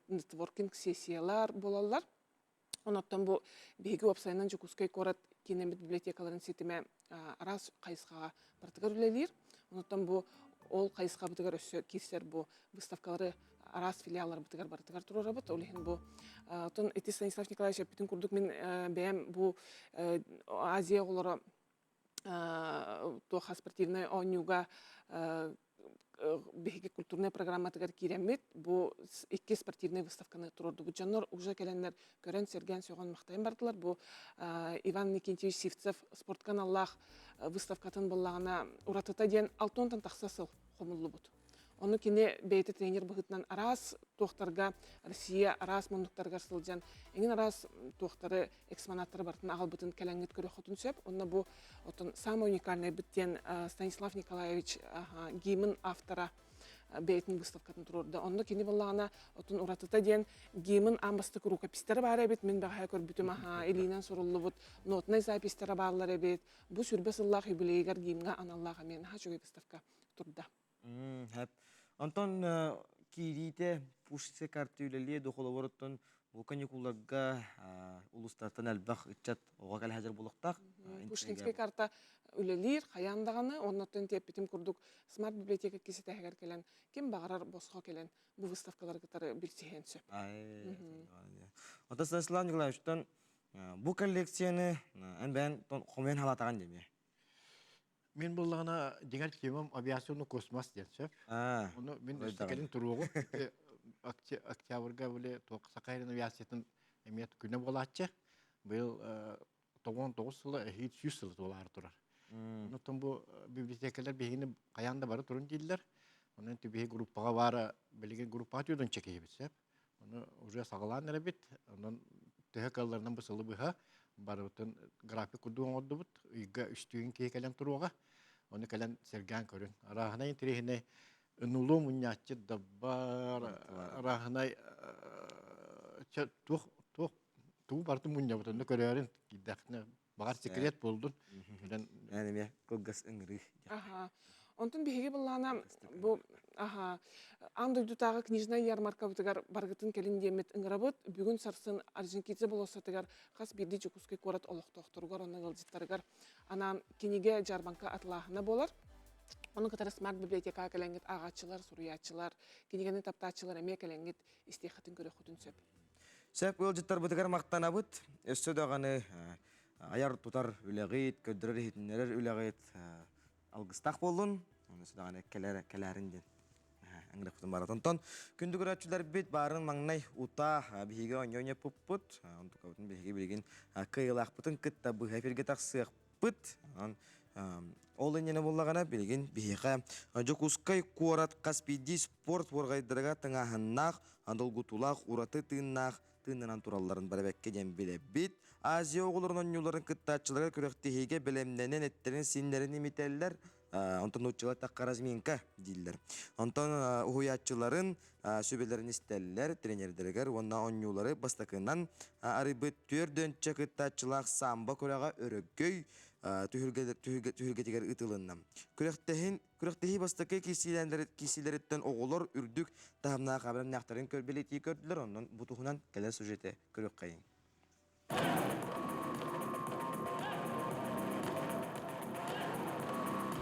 нетворкинг-сессиялар буолаллар. Онон бу биһиги уопсайынан Дьокуускай куорат киинэммит библиотекаларын ситимэ араас хайысхаҕа барытыгар үлэлиир. Онон бу ол хайысхабытыгар өссө киирсэр бу выставкалары араас филиалларбытыгар барытыгар туруорабыт. Ол иһин бу оттон ити Станислав Николаевич эппитин курдук мин бэйэм бу Азия оҕолоро туох спортивнай оонньууга биһиги культурнай программатыгар киирэммит бу икки спортивнай выставканы туруордубут дьоннор уже кэлэннэр көрөн сэргээн сөҕөн махтайан бардылар бу Иван Никитич Сивцев спортка аналлаах выставкатын буллаҕына уратыта диэн алтонтан тахса сыл хомуллубут Ону кини бэйэтэ тренер быһыытынан араас туохтарга Россия араас муннуктарыгар сылдьан эҥин араас туохтары экспонаттары барытын аҕалбытын кэлэҥҥит көрүөххүтүн сөп. Онно бу оттон самый уникальный диэн Станислав Николаевич гимн автора бэйэтин выставкатын туруорда. Онно кини буоллаҕына отун уратыта диэн гимн аан бастакы рукопистара баар эбит. Мин бэҕэһээ көрбүтүм аха илиинэн суруллубут нотнай записьтара бааллар эбит. Бу сүрбэ сыллаах юбилейыгар гимҥа аналлаах эмиэ наһаа үчүгэй выставка турда. Хэп. Онтон киириитэ Пушкинскай карта үлэлиэ дуо холобуруттан бу каникулларга улуустартан элбэх ыччат оҕо кэлэ сылдьар буолуохтаах. Пушкинскай карта үлэлиир хайаан даҕаны оннуттан тиэппитим курдук смарт библиотека киситэһигэр кэлэн ким баҕарар босхо кэлэн бу выставкалары кытары билсиһиэн сөп. Онтон Станислав Николаевичтан бу коллекцияны эн бэйэн хомуйан халаатаҕын дии Мин буллаҕына дьиҥэр темам авиационный космос диэн сөп. Ону мин өссө кэлин туруоҕум. Октябрьга били туох Саха сирин авиациятын эмиэ күнэ буолааччы. Быйыл 99 сыла эһиил 100 сыла туолаары турар. Онтон бу библиотекалар биһигини хайаан да бары турун дииллэр. Онон биһи группаҕа баара билигин группаҕа түөртүн чекиһибит сөп. Ону уже саҕалаан эрэбит. Онон төһө кыалларынан бу сылы быһа барыбытын график курдук оҥордубут. Ыйга үстүүн киһи кэлэн туруоҕа. Ону кэлэн сэргээн көрүн. Арааһынай интэриэһинэй нулу мунньааччы да бар, арааһынай туох туох тугу барытын мунньабыт онно көрөөрүн киирдэххинэ баҕар секрет буолдун. Кэлэн эмиэ кылгас ыҥырыы. Аха. Онтон биһиги былаана бу аха аан дойдутааҕы книжнай ярмаркабытыгар баргытын кэлин диэммит ыҥырабыт. Бүгүн сарсын Орджоникидзе болуоссатыгар хас биирдии Дьокуускай куорат олохтоохторугар уонна ыалдьыттарыгар анаан кинигэ дьаарбаҥка атылааһына буолар. Ону кытары смарт библиотекаҕа кэлэҥҥит ааҕааччылар, суруйааччылар, кинигэни таптааччылар эмиэ кэлэҥҥит истиэххитин көрүөххүтүн сөп. Сөп ыалдьыттарбытыгар махтанабыт. Өссө даҕаны айар-тутар үлэҕит, көрдөрөр-иһитиннэрэр үлэҕит алгыстаах буоллун. Өссө даҕаны кэлээрин диэн ыҥырыахпытын барат. Онтон күндү көрөөччүлэрбит баарын маҥнай утаа биһиги оонньуу оонньоппуппут. Онтукабытын биһиги билигин кыайыылаахпытын кытта быһа эфиргэ тахсыахпыт. Ол иннинэ буоллаҕына билигин биһиэхэ Дьокуускай куорат хас биирдии спорт уорҕайдарыгар тыҥааһыннаах, долгутуулаах, ураты тыыннаах тыыннанан туралларын барабэккэ диэн билэбит. Азия оҕолорун оонньууларын кыттааччыларга күрэхтэһиигэ бэлэмнэнэн эттэрин-сииннэрин имитэллэр. Онтон нууччалар тахха разминка дииллэр. Онтон уһуйааччыларын сүбэлэрин истэллэр, тренердэригэр уонна оонньуулары бастакынан арыйбыт түөрдөнчө кыттааччылаах самбо күрэҕэ өрөгөй түһүлгэтигэр ыытылынна. Күрэхтэһин Күрэхтэһии бастакы киирсиилэриттэн оҕолор үрдүк таһымнаах абырамньахтарын бэлиэтии көрдүлэр, онон бу туһунан кэлэр сюжеты көрүөххэйиҥ.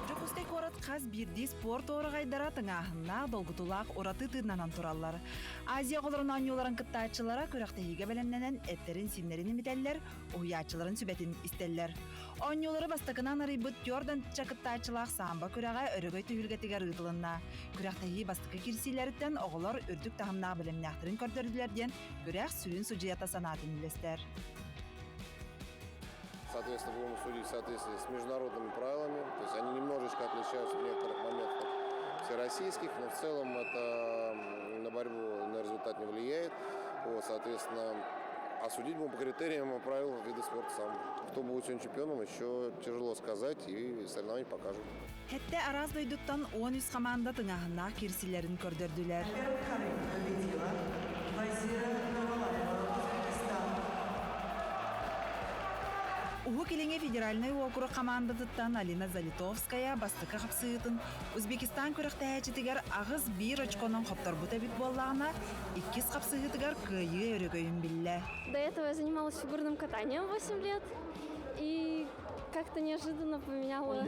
Дьокуускай куорат хас биирдии спорт уораҕайдара тыҥааһыннаах, долгутуулаах ураты тыыннанан тураллар. Азия оҕолорун оонньууларын кыттааччылара күрэхтэһиигэ бэлэмнэнэн эттэрин-сииннэрин имитэллэр, уһуйааччыларын сүбэтин истэллэр. Оонньуулары бастакынан арыйбыт Тёрдан кыттааччылаах самбо күрэҕэ өрөгөй түһүлгэтигэр ыытылынна. Күрэхтэһии бастакы киирсиилэриттэн оҕолор үрдүк таһымнаах бэлэмнээхтэрин көрдөрдүлэр диэн күрэх сүрүн судьуйата санаатын үллэстэр. Соответственно, будем судить в соответствии с международными правилами. То есть они немножечко отличаются в некоторых моментах от всероссийских, но в целом это на борьбу, на результат не влияет. Вот, соответственно, а судить будем по критериям правил вида спорта сам. Кто будет сегодня чемпионом, еще тяжело сказать, и соревнования покажут. Хэттэ араас дойдуттан 13 хамаанда тыҥааһыннаах киирсиилэрин көрдөрдүлэр. Уһук Илиҥҥи федеральнай уокурук хамаандатыттан Алина Залитовская бастакы хапсыһыытын Узбекистан күрэхтэһээччитигэр аҕыс биир очконан хотторбут эбит буоллаҕына, иккис хапсыһыытыгар кыайыы өрөгөйүн биллэ. До этого я занималась фигурным катанием 8 лет и как-то неожиданно поменяла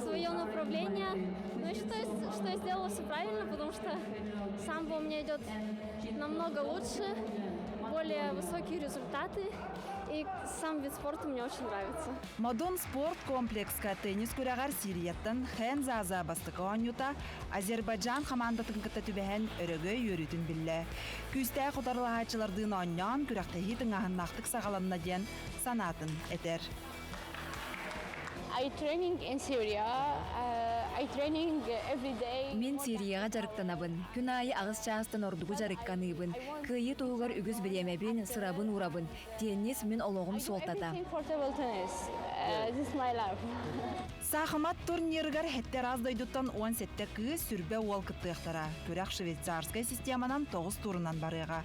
свое направление. Но я считаю, что я сделала все правильно, потому что самбо у меня идет намного лучше, более высокие результаты. И сам вид спорта мне очень нравится. Модун спорт комплекска теннис күрэҕэр Сирияттан Хэн Заза бастакы оонньуута Азербайджан хамаандатын кытта түбэһэн өрөгөй үөрүүтүн биллэ. Күүстээх утарылаһааччылардыын оонньоон күрэхтэһии тыҥааһыннаахтык саҕаланна диэн санаатын этэр. I training in Syria. I training every day. Мин Сирияҕа дьарыктанабын. Күн аайы аҕыс чаастан ордугу дьарыкканыыбын. Кыайыы туһугар үгүс бириэмэбин, сырабын уурабын. Теннис мин олоҕум суолтата. This is my life. Саахымат турнирыгар сэттэ араас дойдуттан 17 кыыс, сүрбэ уол кыттыахтара. Күрэх швейцарскай системанан тоҕус туурунан барыаҕа.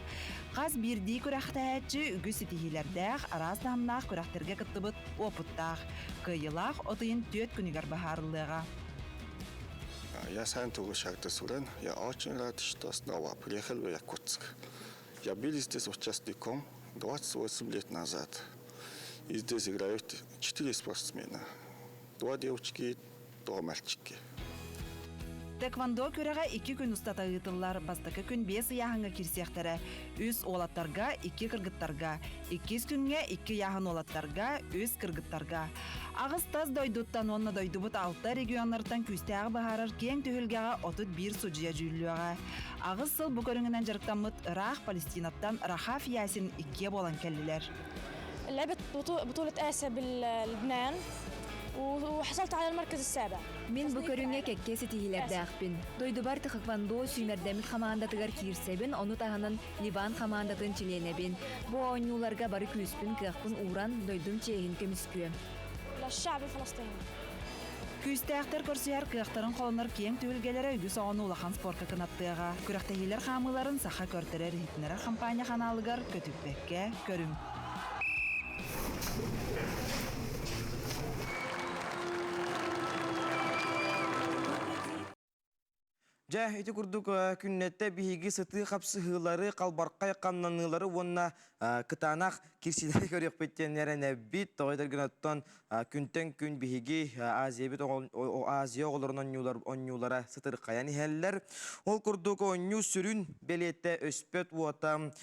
Хас биирдии күрэхтэһээччи үгүс ситиһиилэрдээх, араас таһымнаах күрэхтэргэ кыттыбыт уопуттаах. Кыайыылаах от ыйын түөрт күнүгэр быһаарыллыаҕа. Я сам Сурен. Я очень рад, что снова приехал в Якутск. Я был здесь участником 28 лет назад. И здесь играют четыре спортсмена. Два девочки, два мальчики. Тэквондо күрэҕэ икки күн устата ыытыллар. Бастакы күн биэс ыйааһыҥҥа киирсиэхтэрэ. Үс уолаттарга, икки кыргыттарга. Иккис күҥҥэ икки ыйааһын уолаттарга, үс кыргыттарга. Аҕыс тас дойдуттан уонна дойдубут алта регионнарыттан күүстээҕи быһаарар киэҥ түһүлгэҕэ 31 судьуйа дьүүллүөҕэ. Аҕыс сыл бу көрүҥүнэн дьарыктаммыт ыраах Палестинаттан Рахаф Ясин иккиэ буолан кэллилэр. لعبت بطولة آسيا باللبنان وحصلت على المركز السابع. Мин бу көрүҥҥэ кэккэ ситиһиилэрдээхпин. Дойдубар тхэквондо сүүмэрдэммит хамаандатыгар киирсэбин, ону таһынан Ливан хамаандатын чилиэнэбин. Бу оонньууларга бары күүспүн, кыахпын ууран, дойдум чиэһин көмүскүөм. للشعب الفلسطيني. Күүстээхтэр көрсүһэр кыахтарын холонор киэҥ түһүлгэлэрэ үгүс оҕону улахан спорка кынаттыаҕа. Күрэхтэһиилэр хаамыыларын Саха көрдөрөр иһитиннэрэр хампаанньа ханаалыгар көтүппэккэ көрүҥ. Дьэ, ити курдук күннэтэ биһиги сытыы хапсыһыылары, халбархай хамнаныылары уонна кытаанах кирсиилэри көрүөхпүт диэн эрэнэбит. Тоҕо этэргин оттон күнтэн күн биһиги Азиябыт Азия оҕолорун онньуулар онньуулара сытырхайан иһэллэр. Ол курдук оонньуу сүрүн бэлиэтэ өспөт уота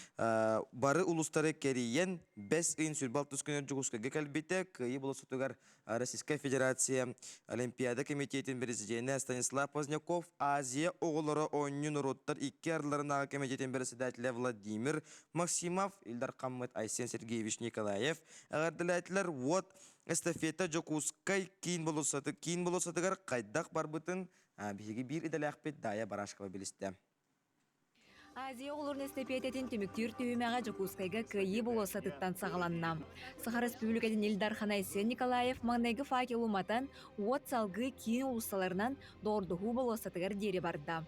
бары улуустары кэрийэн бэс ыйын сүрбэ алтыс күнүгэр Дьокуускайга кэлбитэ. Кыайыы болуоссатыгар Российскай Федерация Олимпиада комитетин президенэ Станислав Поздняков, Азия оҕолоро оонньуу норуоттар икки ардыларынааҕы комитетин председателэ Владимир Максимов, Ил Дархаммыт Айсен Сергеевич Николаев эҕэрдэлээтилэр. Уот эстафета Дьокуускай киин болуоссаты киин болуоссатыгар хайдах барбытын биһиги биир идэлээхпит Дая Барашкова билистэ. Азия оҕолорун эстэпиэтэтин түмүктүүр түһүмэҕэ Дьокуускайга Кыайыы болуоссатыттан саҕаланна. Саха Республикатын Ил Дархана Айсен Николаев маҥнайгы факел уматан, уот салгыы киин уулуссаларынан Доҕордоһуу болуоссатыгар диэри барда.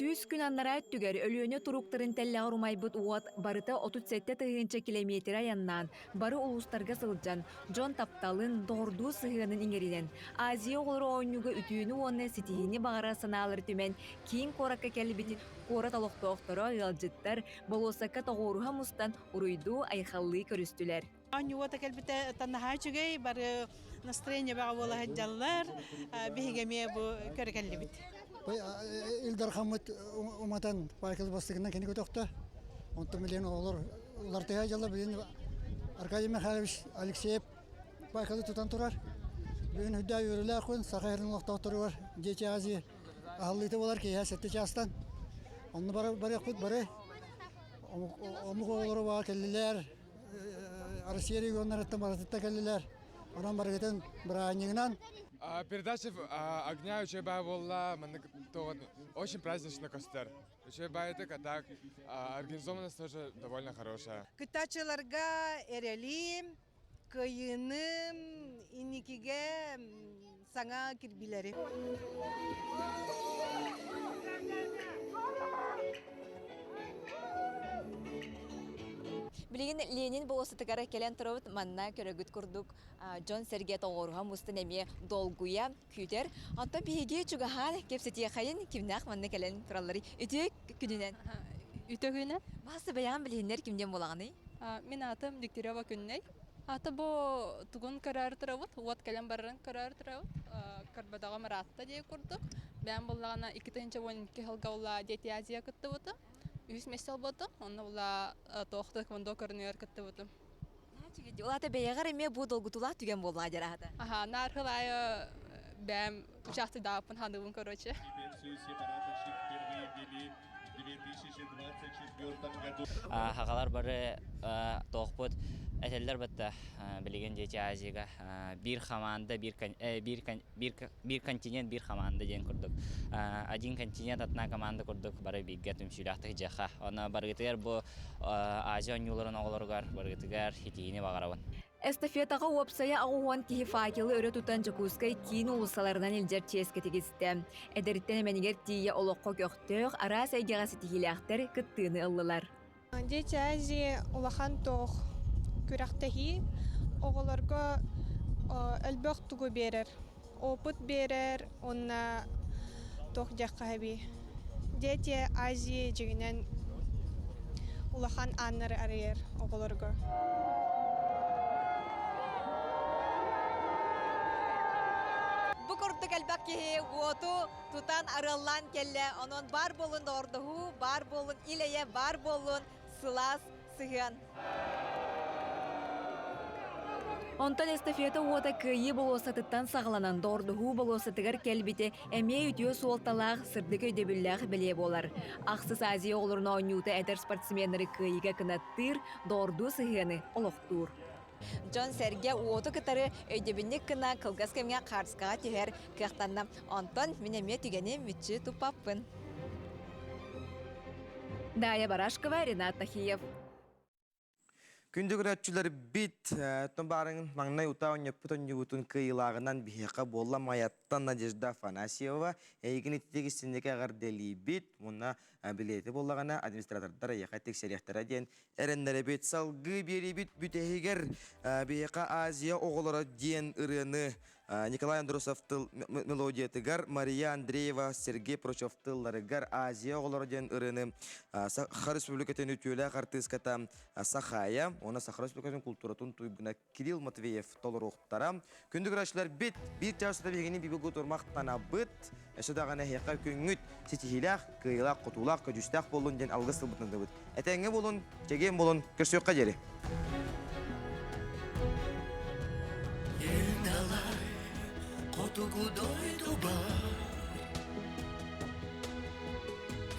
100 күн аннараа өттүгэр Өлүөнэ туруктарын тэллэҕэр умайбыт уот барыта 37 тыһыынча килэмиэтири айаннаан, бары улуустарга сылдьан, дьон тапталын, доҕордуу сыһыанын иҥэринэн, Азия оҕолоро оонньууга үтүөнү уонна ситиһиини баҕарар санаалары түмэн, киин куоракка кэлбит куорат олохтоохторо, ыалдьыттар болуоссакка тоҕуоруһа мустан уруйдуу-айхаллыы көрүстүлэр. Оонньуута кэлбитэ наһаа үчүгэй, бары настроение бөҕө буола сылдьаллар. Биһиги эмиэ бу көрө кэллибит. Ил Дархаммыт уматан факел бастыгынан кини көтөхтө. Онтон билигин оҕолор улартыһа дьалла билигин Аркадий Михайлович Алексеев факелы тутан турар. Бүгүн үрдээ үөрүүлээх күн Саха сирин олохтоохторугар Дети Азии аһыллыыта буолар киэһэ 7 чаастан. Онно барыахпыт бары омук оҕолоро баар кэллилэр. Россия регионнарыттан барытыттан кэллилэр. Онон барыгытын бырааһынньыгынан Передача огня үчүгэй баа буолла, маннык очень празднично көстөр. Үчүгэй баайытык, а так организованность тоже довольно хорошая. Кыттааччыларга эрэли, кыайыыны, инникигэ саҥа кирбиилэри. Билигин Ленин болуоссатыгар кэлэн турабыт. Манна көрөгүт курдук дьон-сэргэ тоҕуоруһа мустан эмиэ долгуйа күүтэр. Онтон биһиги чугаһаан кэпсэтиэхэйин кимнээх манна кэлэн туралларый? Үтүө күнүнэн. Үтүө күнүнэн. Баасы бэйэҕин билиһиннэр кимдиэн буолаҕыный? Мин аатым Дегтярева Күннэй. Ата бу тугун көрөөр турабыт, уот кэлэн барарын көрөөр турабыт. Көрбөтөҕүм ыраатта диye курдук. Бэйэм буллаҕына 2012 сылга ула Дети Азия кыттыбытым. Үһүс месте ылбытым. Онно була туох тэквондо көрүнүгэр кыттыбытым. Улаата бэйэҕэр эмиэ бу долгутуулаах түгэн буоллаҕа дьэр аһата. Аха, наар бэйэм участвуйдааппын ханыбын короче. Хахалар бары тоохпут этэллэр батта билигин Дети Азияга биир хамаанда биир биир континент биир хамаанда диэн курдук один континент одна команда курдук бары бииргэ түмсүүлээхтик дьиэхэ онно барыгытыгар бу Азия оонньууларын оҕолоругар барыгытыгар итиини баҕарабын. Эстафетаҕа уопсайа 80 киһи факелы өрө тутан Дьокуускай киин уулуссаларынан илдьэр чиэскэ тигистэ. Эдэриттэн эмэнигэр тиийэ олоххо көхтөөх, араас эйгэҕэ ситиһиилээхтэр кыттыыны ыллылар. Дети Азии улахан туох күрэхтэһии оҕолорго элбэх тугу биэрэр, опыт биэрэр уонна туох диэххэ эбии. Дети Азии дьиҥинэн улахан ааннары арыйар оҕолорго. Бу курдук элбэх киһи уоту тутан арыаллаан кэллэ. Онон баар буолун доҕордоһуу, баар буолун ил-эйэ, баар буоллун сылаас сыһыан. Онтон эстафета уота Кыайыы болуоссатыттан саҕаланан доҕордоһуу болуоссатыгар кэлбитэ эмиэ үтүө суолталаах, сырдык өйдөбүллээх бэлиэ буолар. Ахсыс Азия оҕолорун оонньуута эдэр спортсменнары кыайыыга кынаттыыр, доҕордуу сыһыаны олохтуур. Дьон-сэргэ уоту кытары өйдөбүнньүк гына кылгас кэмҥэ хаарскаҕа түһэр кыахтанна. Онтон мин эмиэ түгэни мүччү туппаппын. Дая Барашкова, Ренат Тахиев. Күндү көрөөччүлэрбит, оттон баарыҥ маҥнай утаа онньоппут онньубутун кыайыылааҕынан биһиэхэ буолла Майаттан Надежда Афанасьева. Эйигин ититик истинники эҕэрдэлиибит уонна билиэти буоллаҕына администратордар эйиэхэ тиксэриэхтэрэ диэн эрэннэрэбит. Салгыы биэриибит бүтэһигэр биһиэхэ Азия оҕолоро диэн ырыаны Николай Андросов тыл мелодиятыгар, Мария Андреева, Сергей Прочев тылларыгар Азия оҕолоро диэн ырыаны Саха Республикатын үтүөлээх артыыската Сахая уонна Саха Республикатын култууратын туйгуна Кирилл Матвеев толоруохтара. Күндү көрөөччүлэр бит биир чаас биһигини бибигу турмахтанабыт. Өссө даҕаны эһиэхэ күҥҥүт ситиһиилээх, кыайыылаах, хотуулаах, көдьүүстээх буоллун диэн алгыс тылбытын Этэҥҥэ буолун, чэгиэн буолун, көрсүөххэ диэри. Ел хотугу дойду бар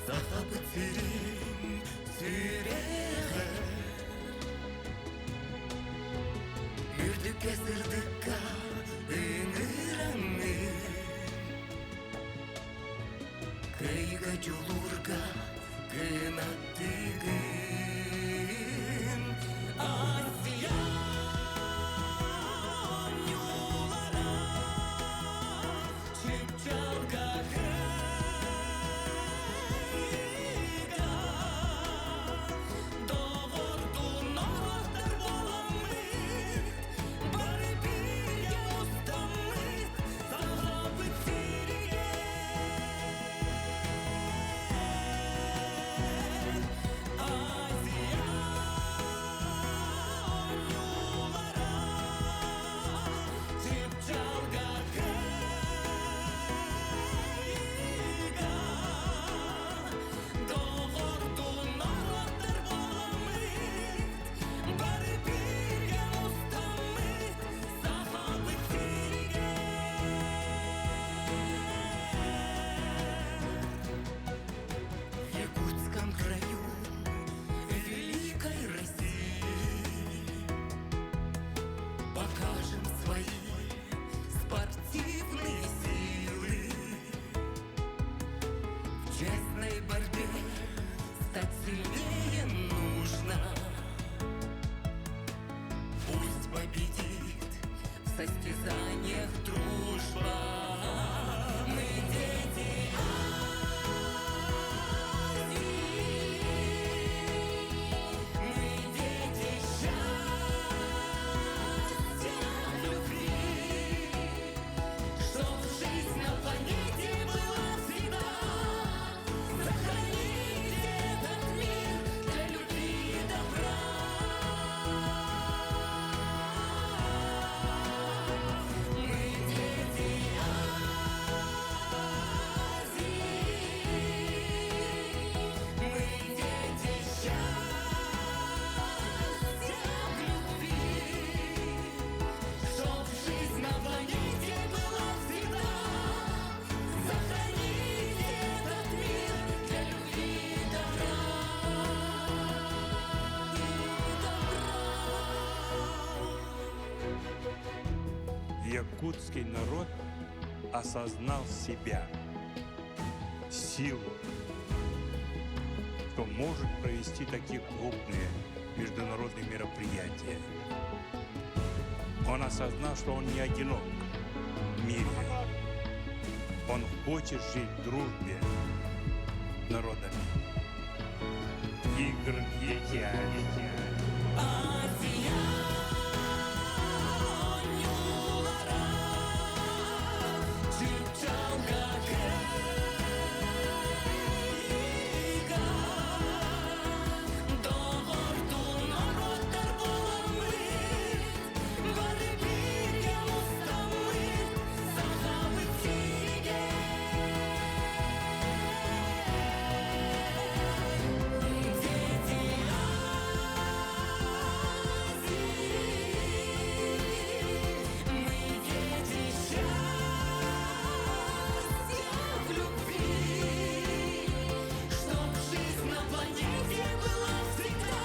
Сахабыт сирин сүрэҕэр Үрдүккэ сырдыкка ыҥыраҥҥын Кыйга дьулуурга кынаттыгын Азия оонньуулара чыпчалга честной борьбе стать сильнее нужно. Пусть победит в состязаниях дружба. Мы дети Азии, мы дети счастья, любви. Чтоб жизнь на планете была всегда, сохранить этот мир для любви и добра. Мы дети Азии, мы дети счастья, любви. Чтоб жизнь на планете была всегда, сохранить этот мир для любви и добра. Якутский народ осознал себя, силу, что может провести такие крупные международные мероприятия. Он осознал, что он не одинок в мире. Он хочет жить в дружбе с народами. Игр дети Азия, Чыпчалга кыйга, Доҕордуу норуоттар буоламмыт, Бары бииргэ мустаммыт, Сахабыт сиригэр. Дети Азии, мы дети счастья в любви, Чтоб жизнь на планете была всегда,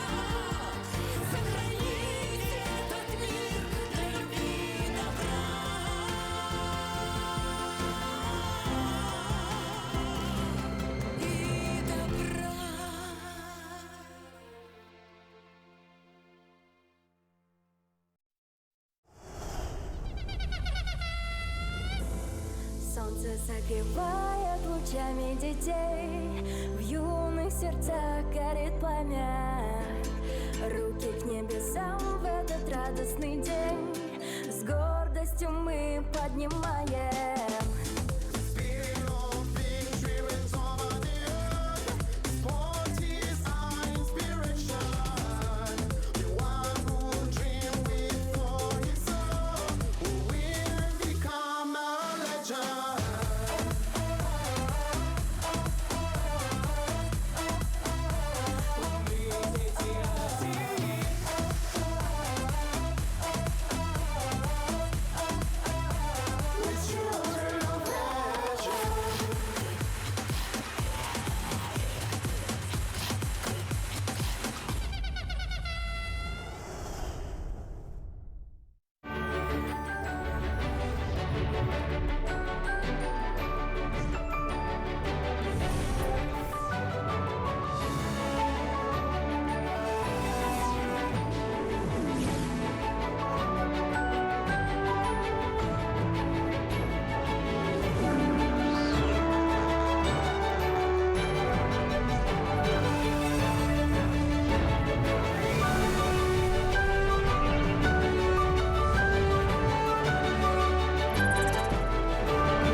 сохранить этот мир для любви и добра. И добра. Солнце согревает лучами детей, В юных сердцах горит пламя. Руки к небесам в этот радостный день С гордостью мы поднимаем.